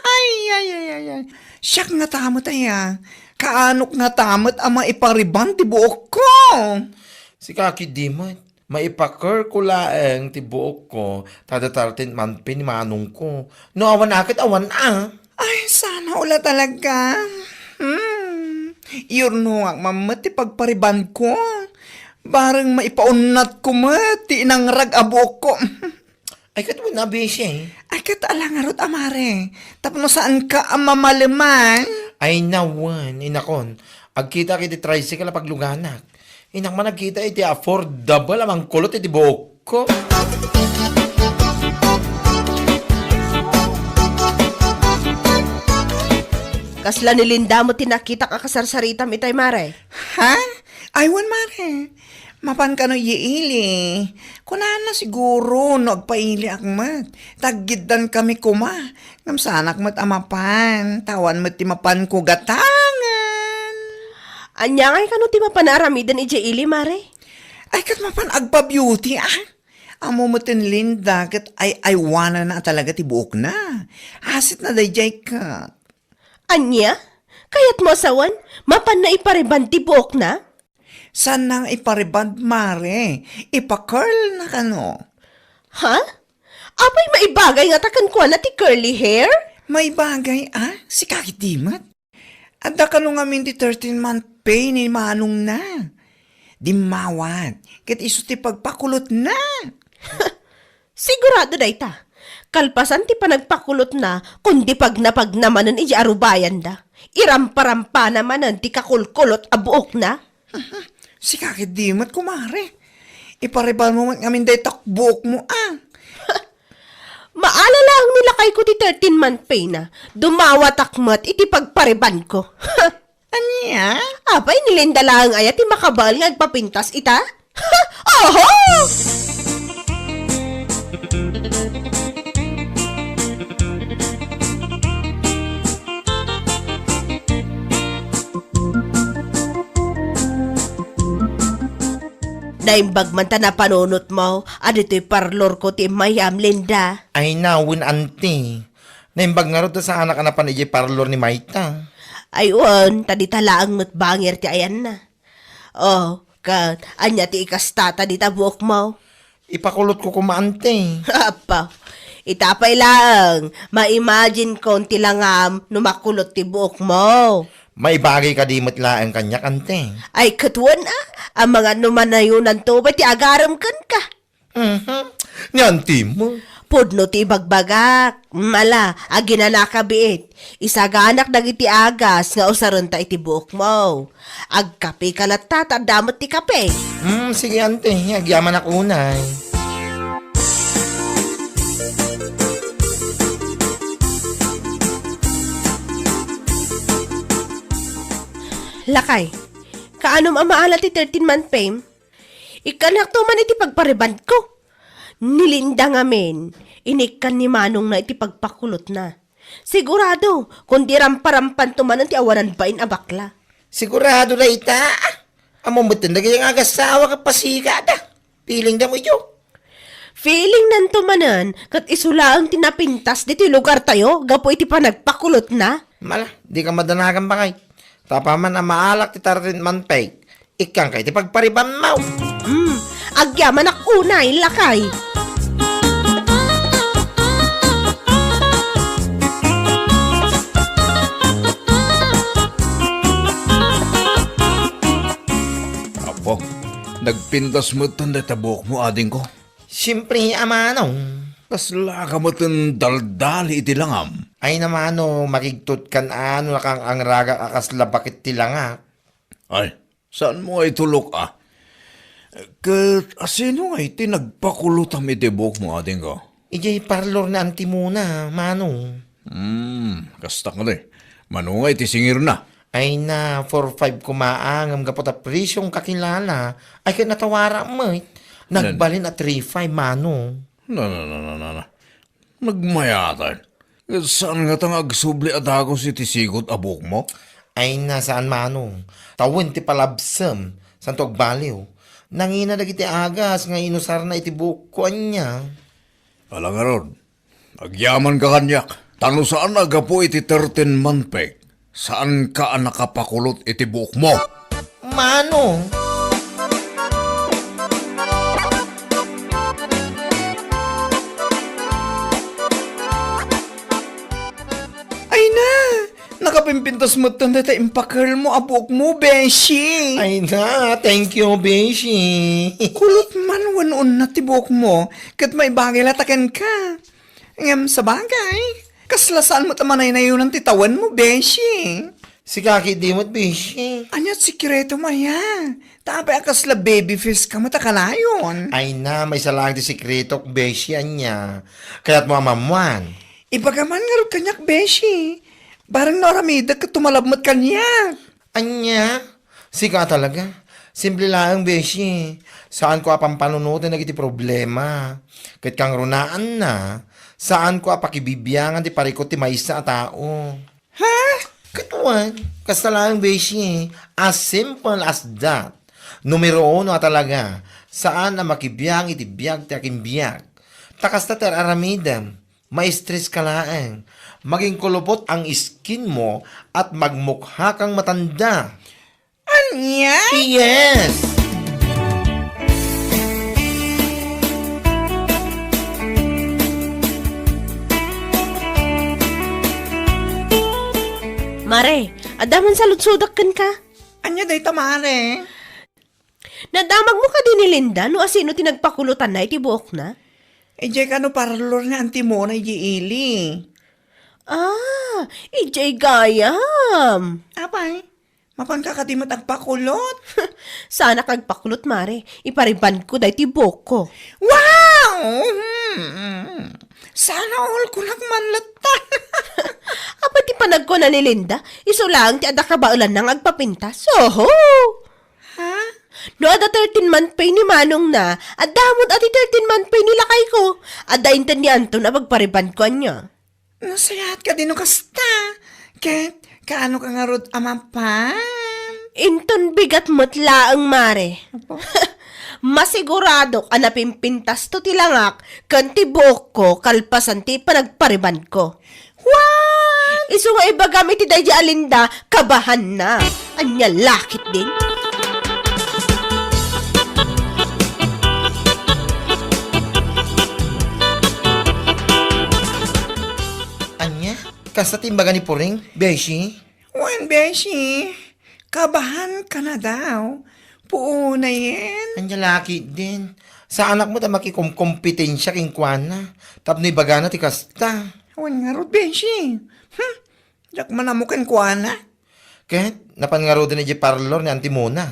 Ay, ay, ay, ay, ay. Siak ngata met aya. Kaanok ngata met a maipa-rebond ti buokko? Sika ketdi met. Maipa-curl ko laeng ti buokko, ta thirteenth month pay ni manongko. No awan a ket awan a. Ay, sana all talaga. Hmm. Iyurnongak man met ti pagpa-rebondko. Bareng maipaunnatko met ti inangrag a buokko. Ay, ket wen a, beshi. Ay, ket ala ngarud a, mare. Tapno saanka a mamaleman. Ay, nawen, inakon. Agkitak iti tricycle a pagluganak. Innak man agkita iti affordable a mangkulot iti buokko. Kasla ni Linda met ti nakitak a kasarsaritam itay, mare. Ha? Ay, wen, mare. Mapan kano iyaili? Kunana siguro no agpailiak met. Taggiddan kami koma. Ngem saanak met a mapan. Tawan met ti mapanko gatangen. Ania ngay kano ti mapan a aramiden idiay ili, mare? Ay, ket mapan agpa-beauty, ah. Ammo met ni Linda ket ay-aywanana a talaga ti buokna. Asitna daydiay ket. Ania? Kayatmo a sawen, mapanna ipa-rebond ti buokna? Saanna nga ipa-rebond, mare. Ipa-curl na kano. Ha? Apay maibagay ngata kenkuana ti curly hair? Maibagay, a? Sika ketdi met. Adda kano ngamin ti thirteen month pay ni manongna. Dimmawat, ket isu ti pagpakulotna. Sigurado dayta. Kalpasan ti panagpakulotna, kundi pagnapagna manen idiay arubayanda. Iramparampana manen ti kakulkulot a buokna. Sika ketdi met, kumare. Ipa-rebond mo met ngamin dayta buokmo, a. Maalalaang ni lakayko ti thirteen month pay na. Dumawatak met iti pagpa-rebondko. Ania? Apay, ni Linda laeng aya ti makabael nga agpapintas ita? Oho! Naimbag man ta napanunotmo a ditoy parlorko ti immayam, Linda. Ay, nawen, anti. Naimbag ngarud ta saanak a napan idiay parlor ni mayta. Ay, wen, ta dita laeng met bangir ti ayanna. Oh, ket ania ti ikastata dita buokmo? Ipakulotko koma, anti. Apo, ita pay laeng, ma-imagine kon ti langam no makulot ti buokmo. Maibagay kadi met laeng kaniak, anti? Ay, ket wen, a, amangan no manayonanto pay ti agarem kenka. Mhm. Ni anti mo. Pudno ti ibagbagak. Mala, aginanaka biit. Isaganak dagiti agas nga usarenta iti buokmo. Agkapeka latta ta adda met ti kape. Hmm, sige, anti. Agyamanak unay. Lakay, kaanom a maala ti thirteen month pay? Ikkannakto man iti pagpa-rebondko. Ni Linda ngamin, inikkan ni manongna iti pagpakulotna. Sigurado, kundi ramparampanto manen ti awanan bain a bakla. Sigurado dayta? Ammom metten dagiti nga agassawa ket pasigada. Feeling da mo idiyo. Feeling nanto manen, ket isu laeng ti napintas ditoy lugartayo gapu iti panagpakulotna. Mala, di ka madanagan, bakay. Tapaman a maalak ti thirteenth month pay, ikkanka iti pagparibanmo. Hmm, agyamanak unay, lakay. Apo, nagpintas metten dayta buokmo, adingko. Siempre, a manong. Kasla ka metten daldali iti langam. Ay na, mano, makigtutkan a no nakangragak a kasla bakit ti langak. Ay, saanmo nga itulok, a? Ket asino nga iti nagpakulotam iti buokmo, adingko? Idiay parlor ni Auntie Mona, mano. Hmm, kasta kadi. Mano nga iti singirna? Ay na, four five koma, ngem gapu ta presyong kakilala, ay ket natawara met. Nan- Nagbalin a three five, mano. Na, na, na, na, na, na. Nagmayatan. Saan ngata nga agsubli a dagus iti sigud a buokmo? Ay na, saan, mano. Tawen ti palabsem, santo agbaliw. Nangina dagiti agas nga inusarna iti buokko, ania. Ala ngarud, agyamanka kaniak, ta no saan a gapu iti thirteenth month pay, saanka a nakapakulot iti buokmo. Mano? Ay na! Nakapimpintas metten dayta impakelmo a buokmo, beshi! Ay na, thank you, beshi! Kulot man wenno unat ti buokmo, ket maibagay la ta kenka. Ngem sabagay, kasla saan met a manaynayonan ti tawenmo, beshi. Sika ketdi met, beshi. Ania ti sekretom aya? Ta apay a kasla baby face ka met a kanayon? Ay na, maysa laeng ti sekretok, beshi, ania. Kayatmo a maammuan? Ibagam man ngarud kaniak, beshi. Bareng no aramidek ket tumalab met kaniak. Ania? Sika talaga. Simple laeng, beshi. Saanko a pampanunoten dagiti problema. Ket kangrunaanna, saanko a pakibibiangan ti parikut ti maysa a tao. Ha? Ket wen, kasta laeng, beshi. As simple as that. Numero uno a talaga, saan a makibiang iti biag ti akinbiag. Ta kasta ti ar-aramidem. Ma-stress ka laeng. Maging kulupot ang skin mo at magmukha kang matanda. Ania? Yes! Mare, adda man saludsodak kenka. Ania dayta, mare? Nadamagmo kadi ni Linda no asino ti nagpakulotanna iti buokna? Idiay kano parlor ni Auntie Mona idiay ili. Ah, idiay gayam. Apay, mapanka kadi met agpakulot? Saanak agpakulot, mare. Iparibanko daytoy buokko. Wow! Hmm. Sana all kunak man latta. Apay ti panagkuna ni Linda, isu laeng ti adda kabaelanna nga agpapintas. Oho! Ha? No adda thirteen month pay ni manongna, adda met a ti thirteen month pay ni lakayko. Adda inted ni Anton a pagparibanko ania. Nasayaat kadi no kasta. Ket, kaano ka ngarud a mapan? Inton bigat met laeng, mare. Apo? Masiguradok a napimpintasto ti langak ken ti buokko kalpasan ti panagparibanko. What? Isu nga ibagam iti daydi a Linda, kabahanna. Ania la ketdin? Ania? Kasta ti imbaga ni Puring, beshi? Wen, beshi. Kabahan ka na daw. Puonayen. Ania la ketdin? Saanak met a makikomkompetensia kenkuana. Tapno ibagana ti kasta. Wen ngarud, beshi. Hmm. Diak man ammo kenkuana. Ket, napan ngaruden idiay parlor ni Auntie Mona?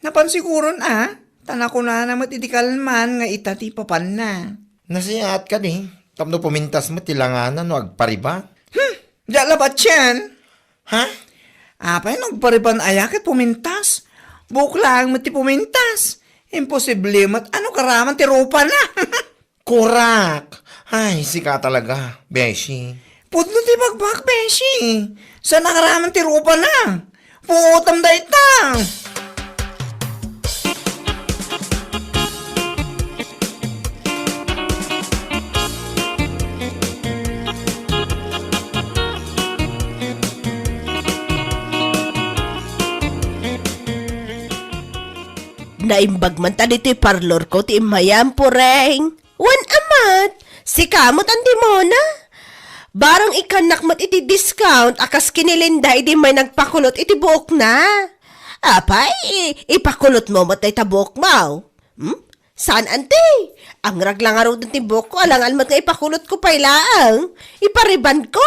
Napan siguron a. Ta nakunana met idi kalman nga ita ti ipapanna. Nasayaat kadi. Tapno pumintas met ti langana no agpariban. Hmm. Diak labat sian. Ha? Apay, nagpariban aya ket pumintas? Buok laeng met ti pumintas. Imposible met a no karaman ti rupana. Korak! Ay, sika talaga, beshi. Pudno ti bagbag, beshi. Saan a karaman ti rupana? Puotam dayta. Naimbag man ta ditoy parlor ko ti immayam, Pureng. Wen a met, sika met, Auntie Mona. Barang ikkannak met iti discount a kas kinilinda idi may nagpakulot iti buokna. Apay, ipakulot mo met dayta buok mo. Hmm? Saan, Auntie? Angrag la ngaruden ti buok ko, alangan met nga ipakulot ko pay laeng. Ipariban ko.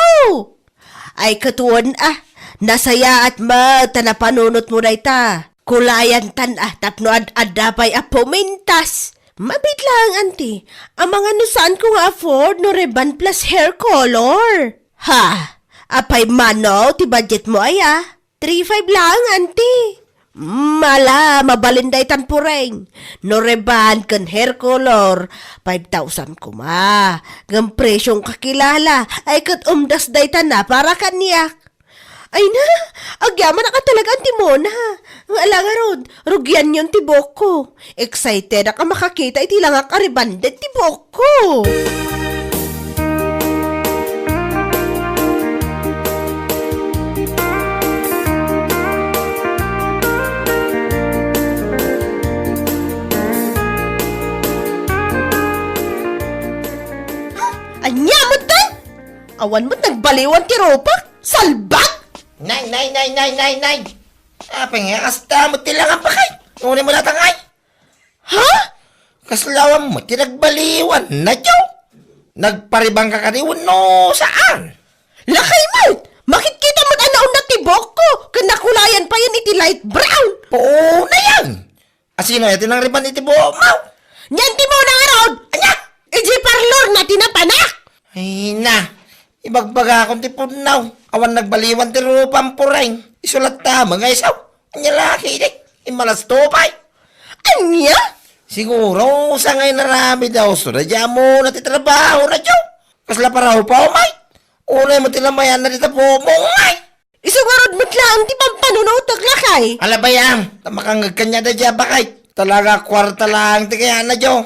Ay, ket wen a, nasayaat met ta napanunot mo dayta. Kulayan tan a, tapno ad-adda pay a pumintas. Mabit laeng, Auntie. Amangan no saan ko nga afford no ribbon plus hair color. Ha? Apay mano ti budget mo aya? Three five laeng, Auntie. Mala, mabalin daytan, Pureng. No ribbon ken hair color, five thousand koma. Ngem presyong kakilala, ay ket umdas daytan a para kaniak. Ay na, agyamanak a talaga, Auntie Mona. Ala ngarud, rugianyon ti buok ko. Excited ak a makakita iti langak a rebonded ti buok ko. Ania met, tay? Awan met nagbaliwan ti rupak? Salbag! Nay, nay, nay, nay, nay, nay! Apay nga kasta met ti langak, bakay? Ngunit mo datang ay? Ha? Kasla awan met ti nagbaliwan, nadyo? Nagpariban ka kadi wenno saan? Lakay met! Makitkita met a naunat ti buok ko, ken nakulayan payen iti light brown. Puonayan! Asino aya ti nangriban iti buok mo? Ni Auntie Mona ngarud! Ania? Idiay parlor na ti napanak! Ay na, ibagbagakon ti pudno. Awan nagbaliwan ti rupam, Pureng. Isu latta met nga isu. Ania la ketdi? Immalas to pay. Ania? Siguro, sa nga inaramid a usto na di amo na ti trabaho na, Diyo. Kasla paraw pa, umay. Unay mo tinamayan na dita pumungay. Isu ngarud met laeng ti pampanunotek, lakay. Ala, bay, ta makangngeg kaniada diay a bakay. Talaga, kuarta laeng ti kayatna, Diyo.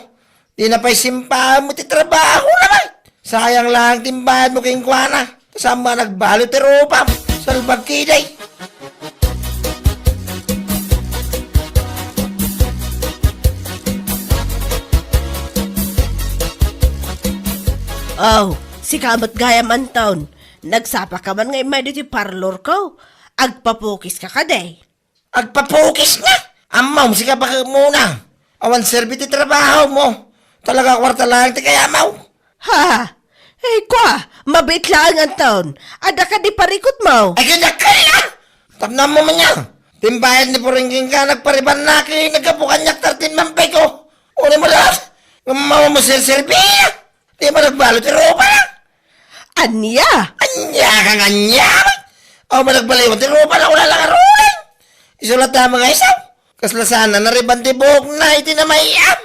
Di na pay simpaen mo ti trabaho na, bay. Sayang laeng ti imbayad mo kenkuana. Ta saan met a nagbalut ti rupam. Salbag ketdi. Oh, sika met gayam, Anton. Nagsapa ka man nga immay ditoy parlor ko. Agpapukis ka kadi? Agpapukis nga! Ammom, sika baket muna. Awan serbi ti trabaho mo. Talaga, kuarta laeng ti kayatmo. Ha? Ay, kua, mabiit laeng, Anton. Adda kadi parikutmo? Ay, kanya kaya! Tapno ammom aya. Ti imbayad ni Pureng kenka, nagparibanna ket naggapu kaniak thirteen month pay ko. Unay mo laeng. Ngem awan mo serserbi. Di man nagbalut ti rupana. Ania? Ania kang ania? Awan man nagbaliwan ti rupana, wala lang aruling. Isu latta met nga isu. Kasla saan a nariban ti buokna iti namayam.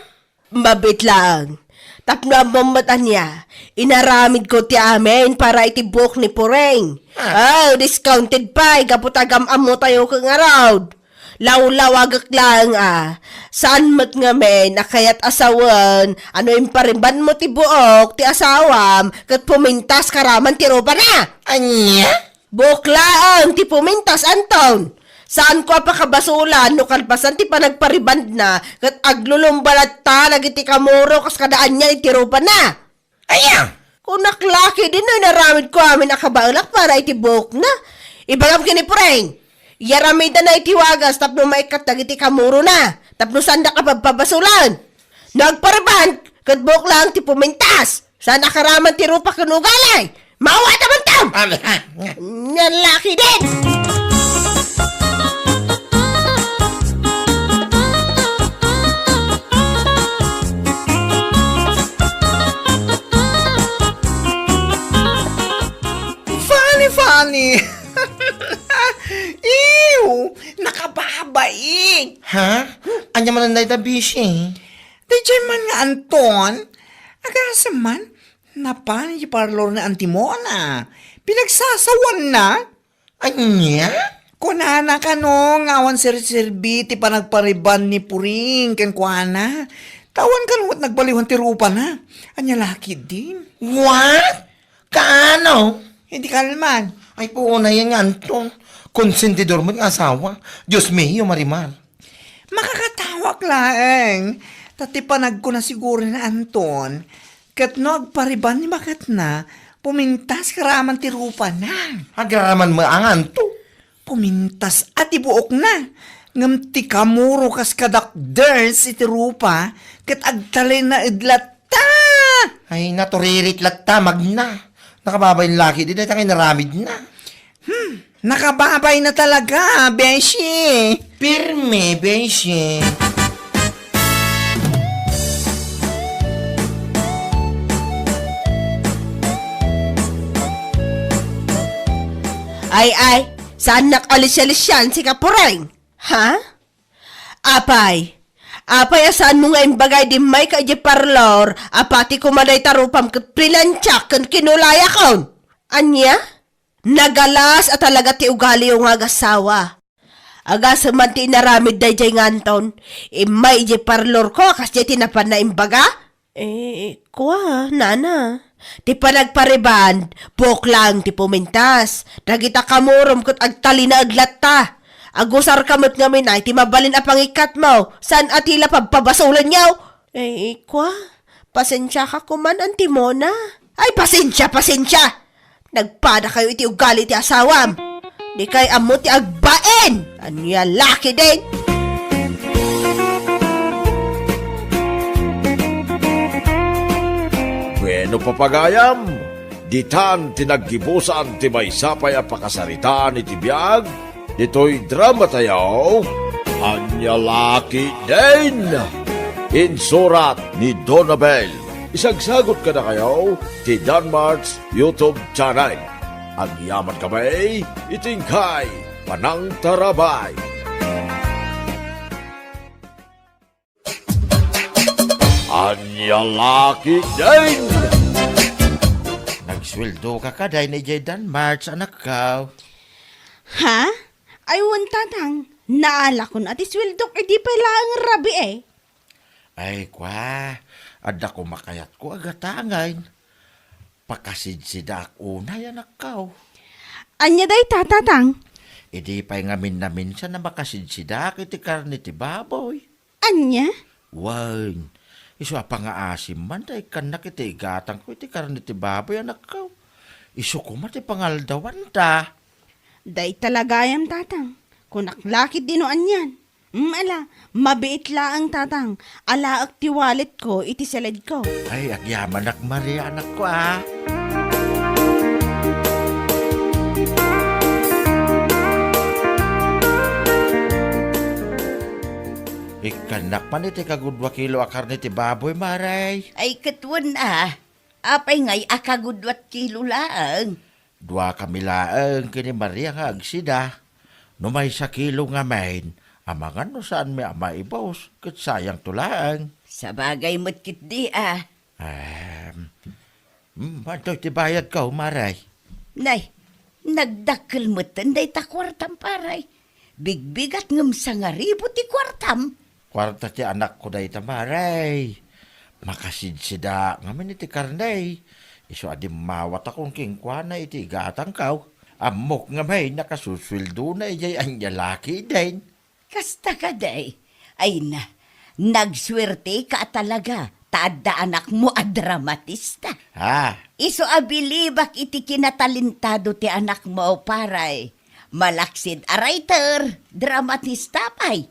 Mabiit laeng. Tapno ammom met ania, inaramid ko ti amin para iti buok ni Pureng. Ah. Oh, discounted pay, gapu ta agam-ammo tayo ket ngarud. Lawlawagek laeng a, saan met ngamin a kayat a sawen a no imparibanmo ti buok ti asawam ket pumintas ka raman ti rupana. Ania? Buok laeng ti pumintas, Anton. Saanko a pakabasolan no kalpasan ti panagparibandna ket aglulumba latta dagiti kamuro kas kada ania iti rupana. Aya? Kunak la ketdin no inaramidko amin a kabaelak para iti buokna. Ibagam ken ni Pureng, iyaramidanna iti wagas tapno maikkat dagiti kamurona, tapno saandak a pabpabasolan. No agpariban, ket buok laeng ti pumintas. Saan a karaman ti rupa ken ugali. Mawat a bantam! Amen. Ania la ketdin! Funny, funny. Ew, nakababain. Ha? Ania man dayta, Bishi? Daydiay man nga Anton, agasem man, napan iti parlor ni Auntie Mona. Pinagsasawanna. Ania? Kunana kano nga awan serserbi ti panagpariban ni Puring kenkuana. Ta awan kano met nagbaliwan ti rupana. Ania la ketdin? What? Kaano? Iti kalman. Ay, puonayan nga Anton. Konsentidor met nga asawa. Dios mio, Marimar. Makakatawa Kuak laeng, ta ti panagkuna siguro ni Anton, ket no agpariban ni baketna, pumintas karaman ti rupana. Agraman met a nganto? Pumintas a ti buokna, ngem ti kamuro kas kadakders iti rupa, ket agtalinaed latta. Ay, naturirit latta, magna. Nakababain laki, di dayta nga inaramidna. Hmm, nakababayna talaga, beshi. Pirme, beshi. Ay, ay, saannak alisialisian, sika Pureng? Ha? Apay, apay a saanmo nga imbagay idi immayka idiay parlor a pati koma dayta rupam ket pinansiak ken kinulayakon? Ania? Nagalas a talaga ti ugaliyo nga agasawa. Agasem man ti inaramid daydiay nga Anton, immay idiay parlorko a kasdiay ti napanna imbaga? Eh, kua, nana. Ti panagpariban, buok laeng ti pumintas. Dagita kamurom ket agtalinaed latta. Agusarka met ngamin ay ti mabalin a pangikkatmo, saan a ti la pabpabasolenyo. Eh, kua, pasensiaka koman, Anti Mona. Ay, pasensia, pasensia! Nagpadakayo iti ugali ti asawam. Dikay ammo ti agbain. Ania laki din? Bueno, papagayam, ditan ti naggibusan ti maysa pay a pakasaritaan iti biag. Ditoy dramatayo, Ania Laki Din! Insurat ni Donabel. Isagsagot kadakayo ti Danmart's YouTube channel. Agyaman kami iti inkay panangtarabay. Ania Laki Din! Nagsueldo ka kadi idiay Danmart's, anakko? Ha? Ay, wen, tatang. Naalakon a ti sueldok idi pay laeng rabii. Ay, kua, adda koma kayatko a gatangen. Pakasidsidaak unay, anakko. Ania dayta, tatang? Idi pay ngamin naminsan a makasidsidaak iti karne ti baboy. Ania? Wen, isu a pangaasim man ta ikkannak iti igatangko iti karne ti baboy, anakko. Isu koma ti pangaldawanta. Dayta la gayam, tatang. Kunak la ketdi no anian. Mm, ala, mabiit laeng, tatang. Alaek ti walletko iti saledko. Ay, agyamanak, Maria, anakko, a. Ikkannak man iti kagudua kilo a karne ti baboy, Maria. Ay, ket wen a. Apay ngay a kagudua kilo laeng? Duakami laeng ken ni Maria nga agsida. No maysa kilo ngamin, amangan no saanmi a maibus, ket sayangto laeng. Sabagay met ketdi a. Em, mm, antoy ti bayadko, Maria? Nay, nagdakkel metten dayta kuartam, Paray. Bigbigat ngem sangaribu ti kuartam. Kuarta ti anakko dayta, Maria. Makasidsidaak ngamin iti karne. Isu a dimmawatakon kenkuana iti igatangko. Ammok ngamin a kasusueldona idiay Ania Laki Din. Kasta kadi? Ay na, nagsuerteka a talaga ta adda anakmo a dramatista. Ha? Isu a bilibak iti kinatalentado ti anakmo, Paray. Malaksid a writer, dramatista pay.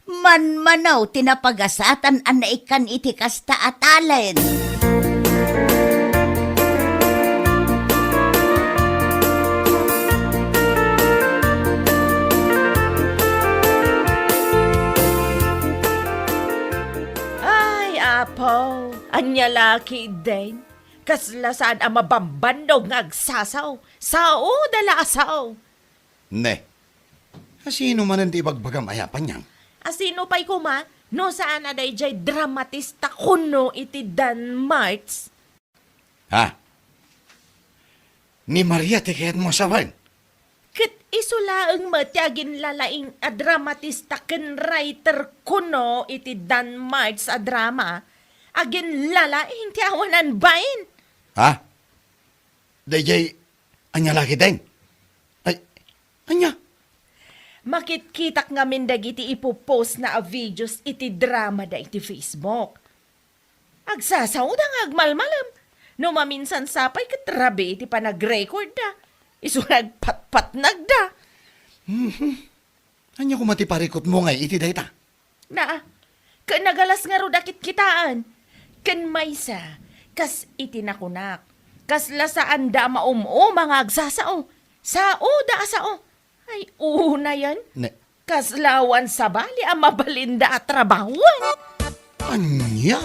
Manmanaw ti napagasatan a naikkan iti kasta a talent. Ay, Apo, ania la ketdin? Kasla saan a mabambannog nga agsasaw. Sao da la a sao. Ne. Asino manen ti ibagbagam aya, Panyang? Asino pay koma no saan a daydiay dramatista kuno iti Danmart's? Ha? Ni Maria ti kayatmo a sawen? Ket isu laeng met ti aginlalaing a dramatista ken writer kuno iti Danmart's a drama. Aginlalaing ti awanan bain. Ha? Daydiay, ania la ketdin? Ay, ania? Makitkitak ngamin dagiti ipopost na a videos iti drama da iti Facebook. Agsasaoda nga agmalmalem. No maminsan sapay ket rabii ti panag-record da. Isu nagpatpatnag da. Mhm. Ania koma ti parikutmo ngay iti dayta? Naa, ken nagalas ngarud a kitkitaen. Ken maysa, kas iti nakunak, kasla saanda a maum-uma nga agsasao. Saoda a sao. Ay, unayen. Ne- Kasla awan sabali a mabalinda a trabahuan. Ania?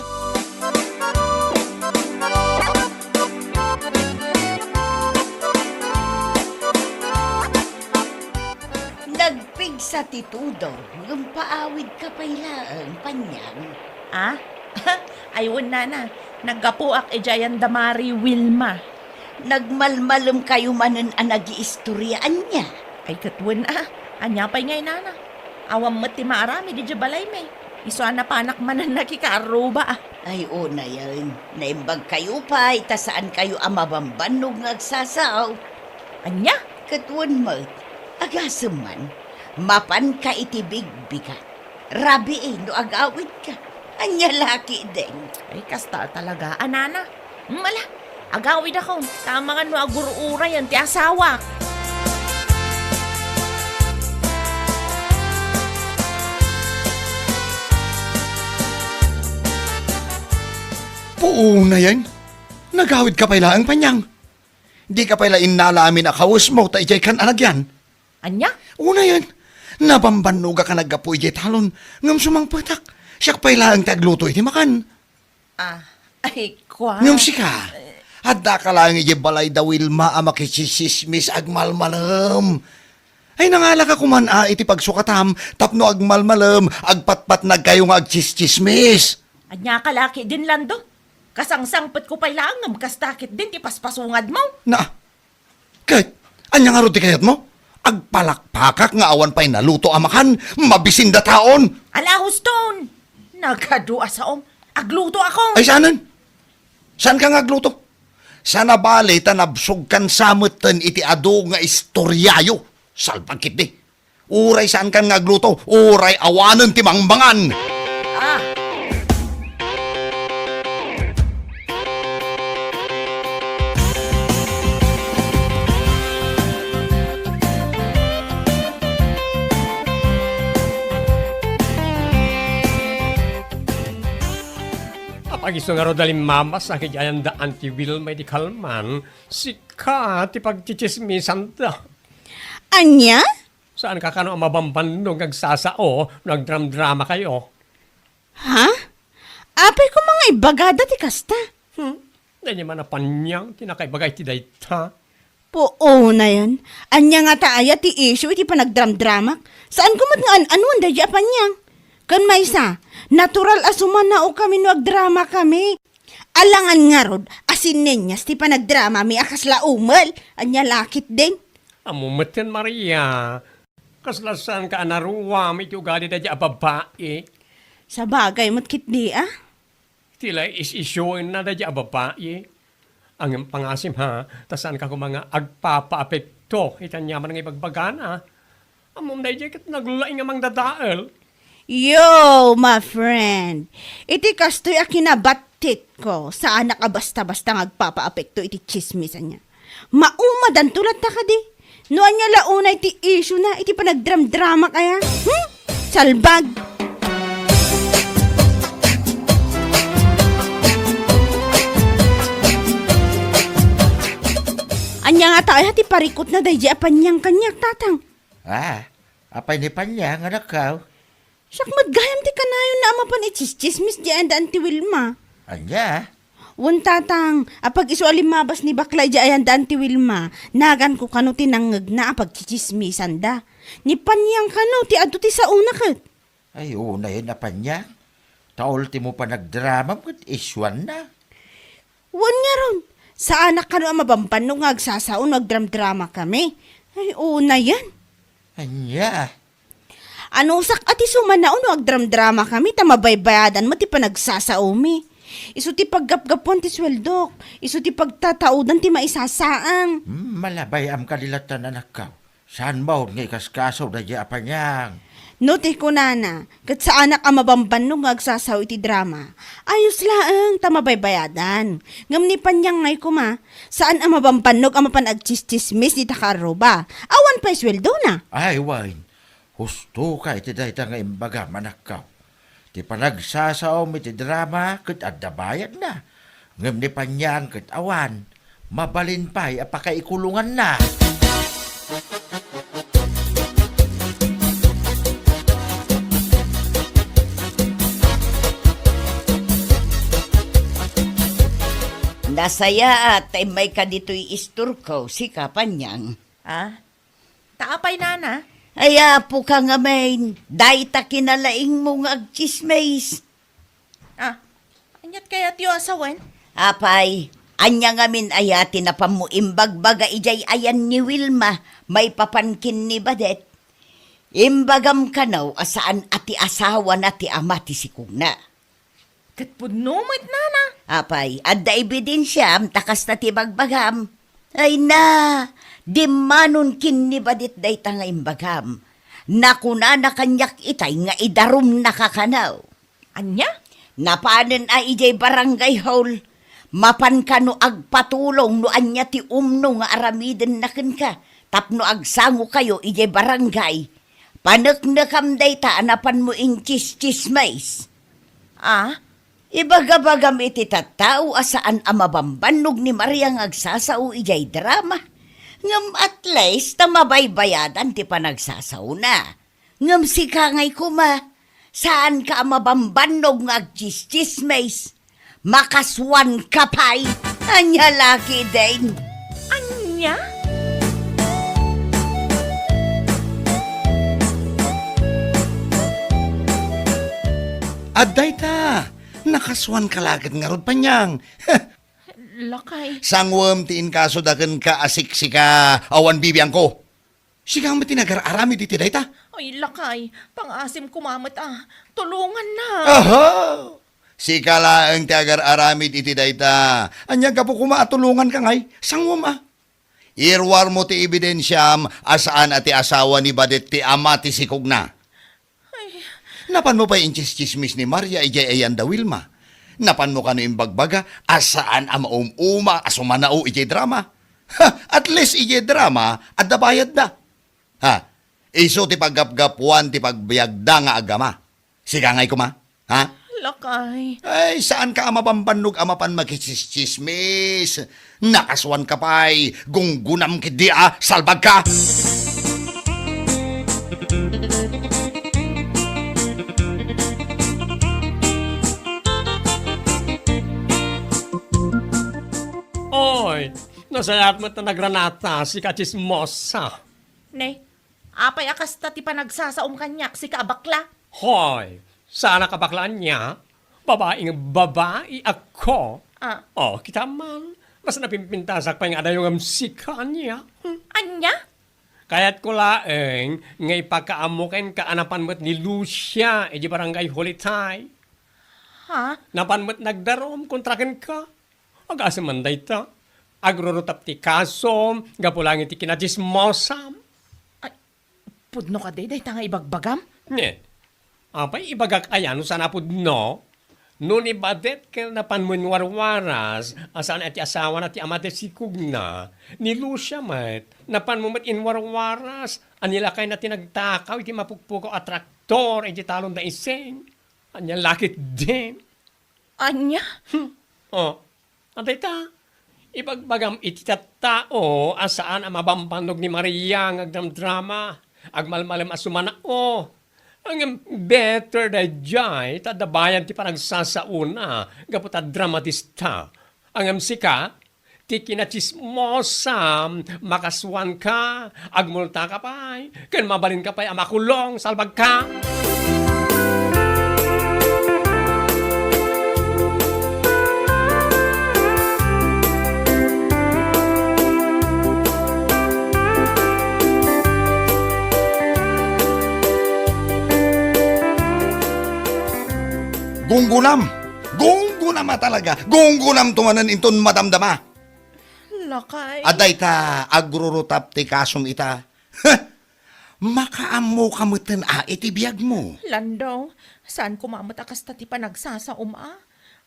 Nagpigsa ti tudong, ngem paawidka pay laeng, Panyang. Ah? Ay, wen, nana. Naggapuak idiay ayan da Mari Wilma. Nagmalmalemkayo manen a nagiistorya, ania? Ay, ket wen, ah. Ania pay ngay, nana? Awan met ti maaramid idiay balaymi. Isu a napanak manen nakikaarruba, ah. Ay, unayen. Naimbagkayo pay, ta saankayo a mabambannog nga agsasao. Ania? Ket wen met, agasem man, mapanka iti bigbigat. Rabii no agawidka. Ania la ketdin? Ay, kasta talaga, a nana. Hmm, ala, agawidakon. Tama nga no agur-urayen ti asawak. Puunayen, nagawidka pay laeng, Panyang. Dika pay la innala amin a kawesmo ta idiay kan a nagyan. Ania? Unayen, nabambannogak a naggapu idiay talon, ngem sumangpetak. Siak pay laeng ti agluto iti makan. Ah, ay, kua. Ngem sika, addaka laeng idiay balay da Wilma a makisisismis agmalmalem. Ay, nangalaka koman a iti pagsukatam tapno agmalmalem, agpatpatnagkayo nga agtsistsismis. Ania ka la ketdin, Lando? Kasangsangpetko pay laeng ngem kasta ketdin ti paspasungadmo. Na, Ket, ania ngarud ti kayatmo? Agpalakpakak nga awan pay naluto a makan, mabisin dataon! Ala, huston! Nagadu a saom. Aglutoakon! Ay, saanen? Saanka nga agluto? Saan a bale ta nabsogkan sa metten iti adu nga istoriayo. Salbag ketdi. Uray saankan nga agluto, uray awanen ti mangmangan. Ah. Apag isu ngarud a limmabas a kidiayan da Auntie Wilma iti kalman, sika ti pagtsitsismisanda. Ania? Saanka kano a mabambannog nga agsasao no agdramdramakayo? Ha? Apay koma nga ibagada ti kasta? Hmm? Daydi man a Panyang ti nakaibaga iti dayta. Puonayen, ania ngata aya ti issue iti panagdramdramak? Saanko met nga an-anuan daydi a Panyang. Ken maysa, natural a sumanaokami no agdramakami. Alangan ngarud a sinenyas ti panagdramami a kasla umel. Ania la ketdin? Ammo metten, Maria. Kasla saanka a naruam iti ugali daydi a babai. Sabagay met ketdi, a? Ti la is-isyuenna daydi a babai. Ngem pangasim, ha, ta saanka koma nga agpapaapekto iti aniaman nga ibagbagana. Ammom daydiay ket naglaing a mangdadael. Yo, my friend, iti kastoy a kinabattitko, saanak a basta-basta nga agpapaapekto iti tsismis ania. Maumadanto latta kadi? No ania la unay ti issue na iti panagdramdramak aya? Hmm? Salbag! Ania ngata aya ti parikutna daydi a Panyang kaniak, tatang? Ah, apay ni Panyang, anakkaw? Siak met gayam ti kanayonna a mapan itsistsismis di ayan da Auntie Wilma. Ania? Wen, tatang, apag isu a limmabas ni bakla idiay ayan da Auntie Wilma, naganko kano ti nangngegna a pagtsitsismisanda. Ni Panyang kano ti adu ti saona ket. Ay, unayen a Panyang. Ta ultimo panagdramam ket isuanna. Wen ngarud, saanak kano a mabambannog nga agsasao no agdramdramakami. Ay, unayen. Ania? Anusak a ti sumanao no agdramdramakami ta mabaybayadan met ti panagsasaomi. Isu ti paggapgapuan ti sueldok, isu ti pagtataudan ti maisasaang. Hmm, malabay-am kadi latta, anakkaw. Saan manen nga ikaskaso daydiay a Panyang? No ti kunana, ket saanak a mabambannog nga agsasao iti drama. Ayos laeng ta mabaybayadan. Ngem ni Panyang ngay koma, saan a mabambannog a mapan agtsistsismis dita kaarruba. Awan pay sueldona. Ay, wen. Husto ka iti dayta nga imbagam, anakko. Ti panagsasaom iti drama ket adda bayadna. Ngem ni Panyang ket awan, mabalin pay a pakaikulonganna. Nasayaat ta immayka ditoy istorko, sika, Panyang. Ah? Ta apay, nana? Ay, apo ka ngamin, dayta kinalaingmo nga agtsismis. Ah, aniat kayatyo a sawen? Apay, ania ngamin aya ti napanmo imbagbaga idiay ayan ni Wilma maipapan ken ni Badet? Imbagam kano a saan a ti asawana ti ama ti sikogna. Ket pudno met, nana. Apay, adda ebidensiam ta kasta ti bagbagam. Ay na, dimmanon ken ni Badet dayta nga imbagam. Nakunana kaniak itay nga idarumnaka kano. Ania? Napanen a idiay barangay hall. Mapan kano agpatulong no ania ti umno nga aramidenna kenka tapno agsangokayo idiay barangay. Paneknekam dayta a napanmo intsistsismis. Ah? Ibagabagam iti tattao a saan a mabambannog ni Maria nga agsasao idiay drama. Ngem at least ta mabaybayadan ti panagsasaona. Ngem sika ngay koma, saanka a mabambannog nga agtsistsismis. Makasuanka pay. Ania la ketdin? Ania? Adda ita, nakasuanka la ket ngarud, Panyang. Lakay. Sanguem ti inkasoda kenka a siksika awan bibiangko. Sika met ti nagar-aramid iti dayta? Ay, lakay, pangasim koma met a. Tulongannak. Aha! Sika laeng ti agar-aramid iti dayta. Ania gapu koma a tulonganka ngay? Sanguem a. Iruarmo ti ebidensiam a saan a ti asawa ni Badet ti ama ti sikogna. Ay. Napanmo pay intsistsismis ni Maria idiay ayan da Wilma. Napanmo kano imbagbaga a saan a maum-uma a sumanao idiay drama. Ha, at least idiay drama, adda bayadda. Ha, isu ti paggapgapuan ti pagbiagda nga agama. Sika ngay koma, ha? Lakay. Ay, saanka a mabambannog a mapan makitsismis. Nakasuanka pay, gunggonam ketdi a salbagka. Oy, nasayaat met a nagranata, sika a tsismosa. Ne, apay a kasta ti panagsasaom kaniak, sika a bakla? Hoy, saanak a bakla ania? Babai nga babai ako. Ah. Oh, kita man, mas napimpintasak pay nga adayo ngem sika ania. Hmm. Ania? Kayatko laeng nga ipakaammo kenka a napan met ni Lucia idiay barangay hall itay. Ha? Napan met nagdarum kontra kenka. Agasem man dayta. Agrurutap ti kasom gapu laeng iti kinatsismosam. Ay, pudno kadi dayta nga ibagbagam? Ne. Apay ibagak aya no saan a pudno? No ni Badet ket napanmo inwarwaras a saan a ti asawana ti ama ti sikogna, ni Lucia met, napanmo met inwarwaras a ni lakayna ti nagtakaw iti mapukpukaw a traktor iti talon da Ising. Ania la ketdin? Ania? Hmm. Oh. Adayta, ibagbagam iti tattao a saan a mabambannog ni Maria nga agdramdrama, agmalmalem a sumanao. Ngem better daydiay ta adda bayad ti panagsasaona gapu ta dramatista. Ngem sika, ti kinatsismosam, makasuanka, agmultaka pay, ken mabalinka pay a makulong, salbagka! Gunggonam! Gunggonam a talaga! Gunggonamto manen inton madamdama! Lakay. Adayta, agrurutap ti kasom ita. Heh! Makaammoka metten a iti biagmo. Lando, saan koma met a kasta ti panagsasaom a?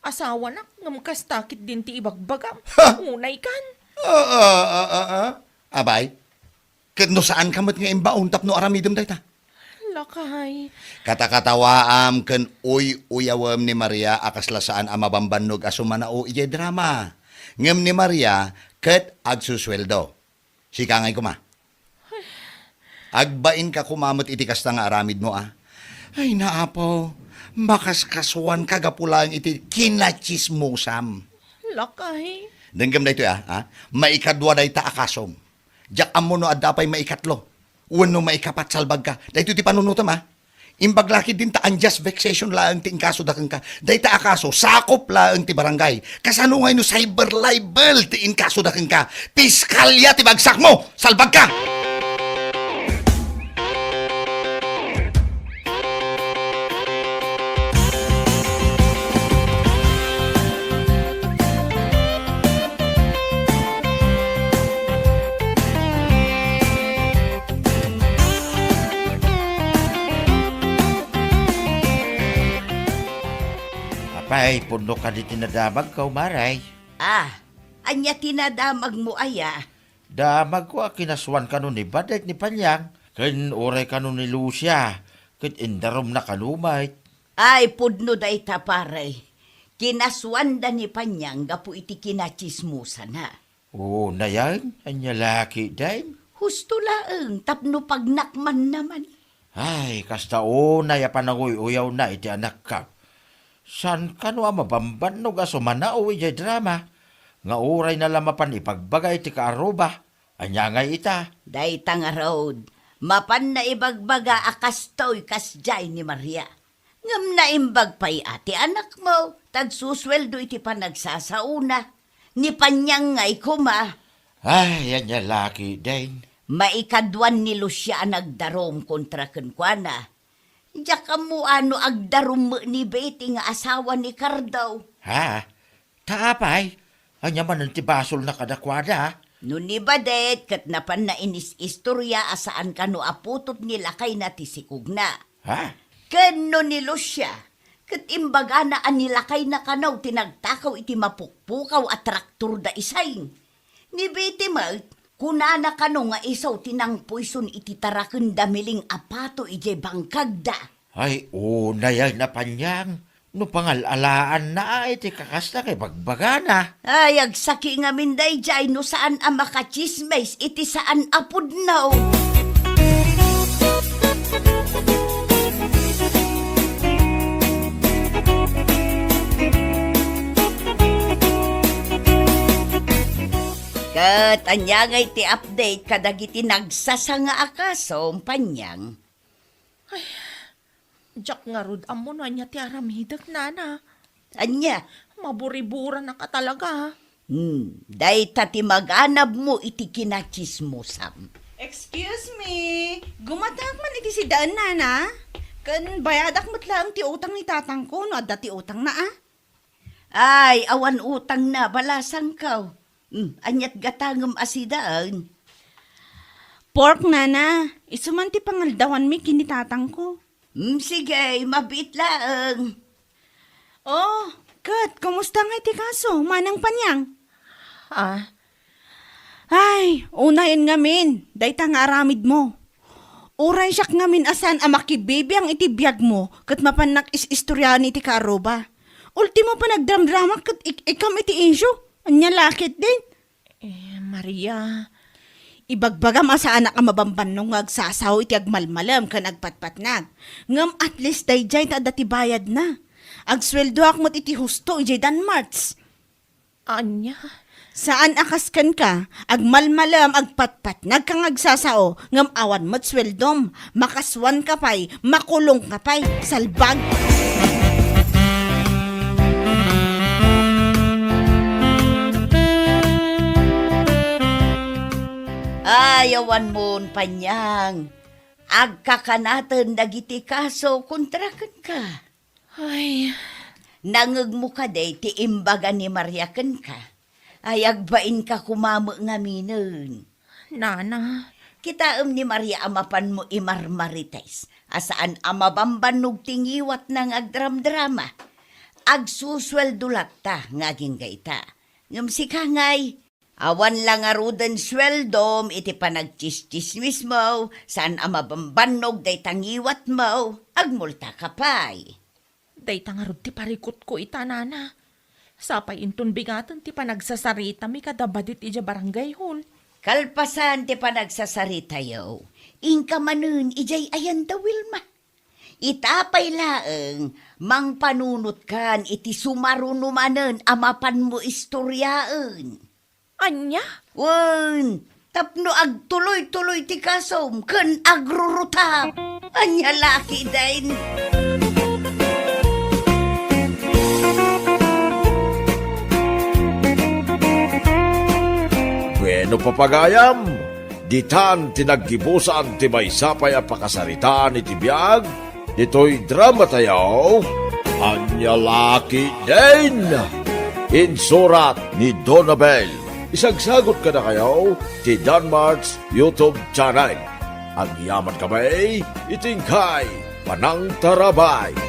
Asawanak, ngem kasta ketdin ti ibagbagam. Ha? Unaykan. Ah, ah, ah, ah, ah. Abay, ket no saanka met nga imbaon tapno aramidem dayta? Lakay. Katakatawaam ken uy-uyawem ni Maria a kasla saan a mabambannog a sumanao idiay drama. Ngem ni Maria ket agsusueldo. Sika ngay koma. Agbainka koma met iti kasta nga aramidmo a. Ay, naapo, makaskasuanka gapu laeng iti kinatsismosam. Lakay. Denggem daytoy a, ha? Maikadua dayta a kasom. Diak ammo no adda pay maikatlo wenno maikapat, salbagka. Daytoy ti panunotem a. Imbag la ketdin ta unjust vexation laeng ti inkasoda kenka. Dayta a kaso, sakop laeng ti barangay. Kasano ngay no cyber libel ti inkasoda kenka? Piskalya ti bagsakmo! Salbagka! Apay, pudno kadi ti nadamagko, Maray? Ah, ania ti nadamagmo aya? Damagko a kinasuan kano ni Badet ni Panyang, ken uray kano ni Lucia, ket indarumna kano met. Ay, pudno dayta, pare. Kinasuanda ni Panyang gapu iti kinatsismosana. Unayen, ania la ketdin? Husto laeng tapno pagnakmanna man. Ay, kasta unay a pananguy-uyawna iti anakko. Saan kano a mabambannog a sumanao idiay drama nga urayna la mapan ibagbaga iti kaarruba? Ania ngay ita? Dayta ngarud, mapanna ibagbaga a kastoy kasdiay ni Maria. Ngem naimbag pay a ti anakmo, ta agsusueldo iti panagsasaona. Ni Panyang ngay koma. Ay, ania la ketdin? Maikaduan ni Lucia a nagdarum kontra kenkuana. Diak ammo a no agdarum met ni Betty nga asawa ni Cardo. Ha? Ta apay, ania manen ti basolna kadakuada? No ni Badet ket napanna inis-istoria a saan kano a putot ni lakayna ti sikogna. Ha? Ken no ni Lucia, ket imbagana a ni lakayna kano ti nagtakaw iti mapukpukaw a traktor da Ising. Ni Betty met, kunana kano nga isu ti nangpoison iti taraken da Miling a pato idiay bangkagda. Ay, unay a Panyang, no pangal-alaanna a iti kakasta nga ibagbagana. Ay, agsaki ngamin daydiay no saan a makatsismis iti saan a pudno. Ket ania ngay ti update kadagiti nagsasanga a kasom, Panyang? Ay, diak ngarud ammo no ania ti aramidek, nana. Ania? Maburiburanaka talaga. Hmm, dayta ti maganabmo iti kinatsismosam. Excuse me, gumatak man iti sidaen, nana. Ken bayadak met laeng ti utang ni tatangko no adda ti utangna, a. Ay, awan utangna, balasangko. Hmm, aniat gatangem a sidaen? Pork, nana. Isu man ti pangaldawanmi ken ni tatangko. Hmm, sige, mabiit laeng. Oh, ket, kumusta ngay ti kaso, Manang Panyang? Ah. Ay, unayen ngamin, dayta nga aramidmo. Uray siak ngamin a saan a makibibiang iti biagmo ket mapannak is-istoriaen iti kaarruba. Ultimo, panagdramdramak ket ik-, ikam iti insyo. Ania la ketdin? Eh, Maria, ibagbagam a saanak a mabambannog nga agsasao iti agmalmalem ken agpatpatnag. Ngem at least daydiay ta adda ti bayadna. Agsueldoak met iti husto idiay Danmarts. Ania? Saan a kas kenka, agmalmalem, agpatpatnag nga agsasao, ngem awan met sueldom, makasuanka pay, makulongka pay, salbag! Ay, awan mon, Panyang. Agkakanaten dagiti kaso kontra kenka. Ay. Nangngegmo kadi ti imbaga ni Maria kenka? Ay, agbainka koma met ngaminen. Nana, Kitaem ni Maria a mapanmo imarmarites a saan a mabambannog ti ngiwatna nga agdramdrama. Agsusueldo latta nga agingga ita. Ngem sika ngay, awan la ngaruden sueldom iti panagtsistsismismo, saan a mabambannog dayta ngiwatmo, agmultaka pay. Dayta ngarud ti parikutko ita, nana. Sapay inton bigaten ti panagsasaritami kada badit idiay barangay hall. Kalpasan ti panagsasaritayo, inka manen idiay ayanda Wilma. Ita pay laeng, mangpanunotkan iti sumaruno manen a mapanmo istoriaen. Ania? Wen, tapno agtuloy-tuloy ti kasom ken agrurutap. Ania la ketdin? Bueno, papagayam, ditan ti naggibusan ti maysa pay a pakasaritaan iti biag ditoy dramatayo, Ania la ketdin? Insurat ni Donabel. Isagsagot kadakayo ti Danmart's YouTube channel. Agyamankami iti inkay panangtarabay.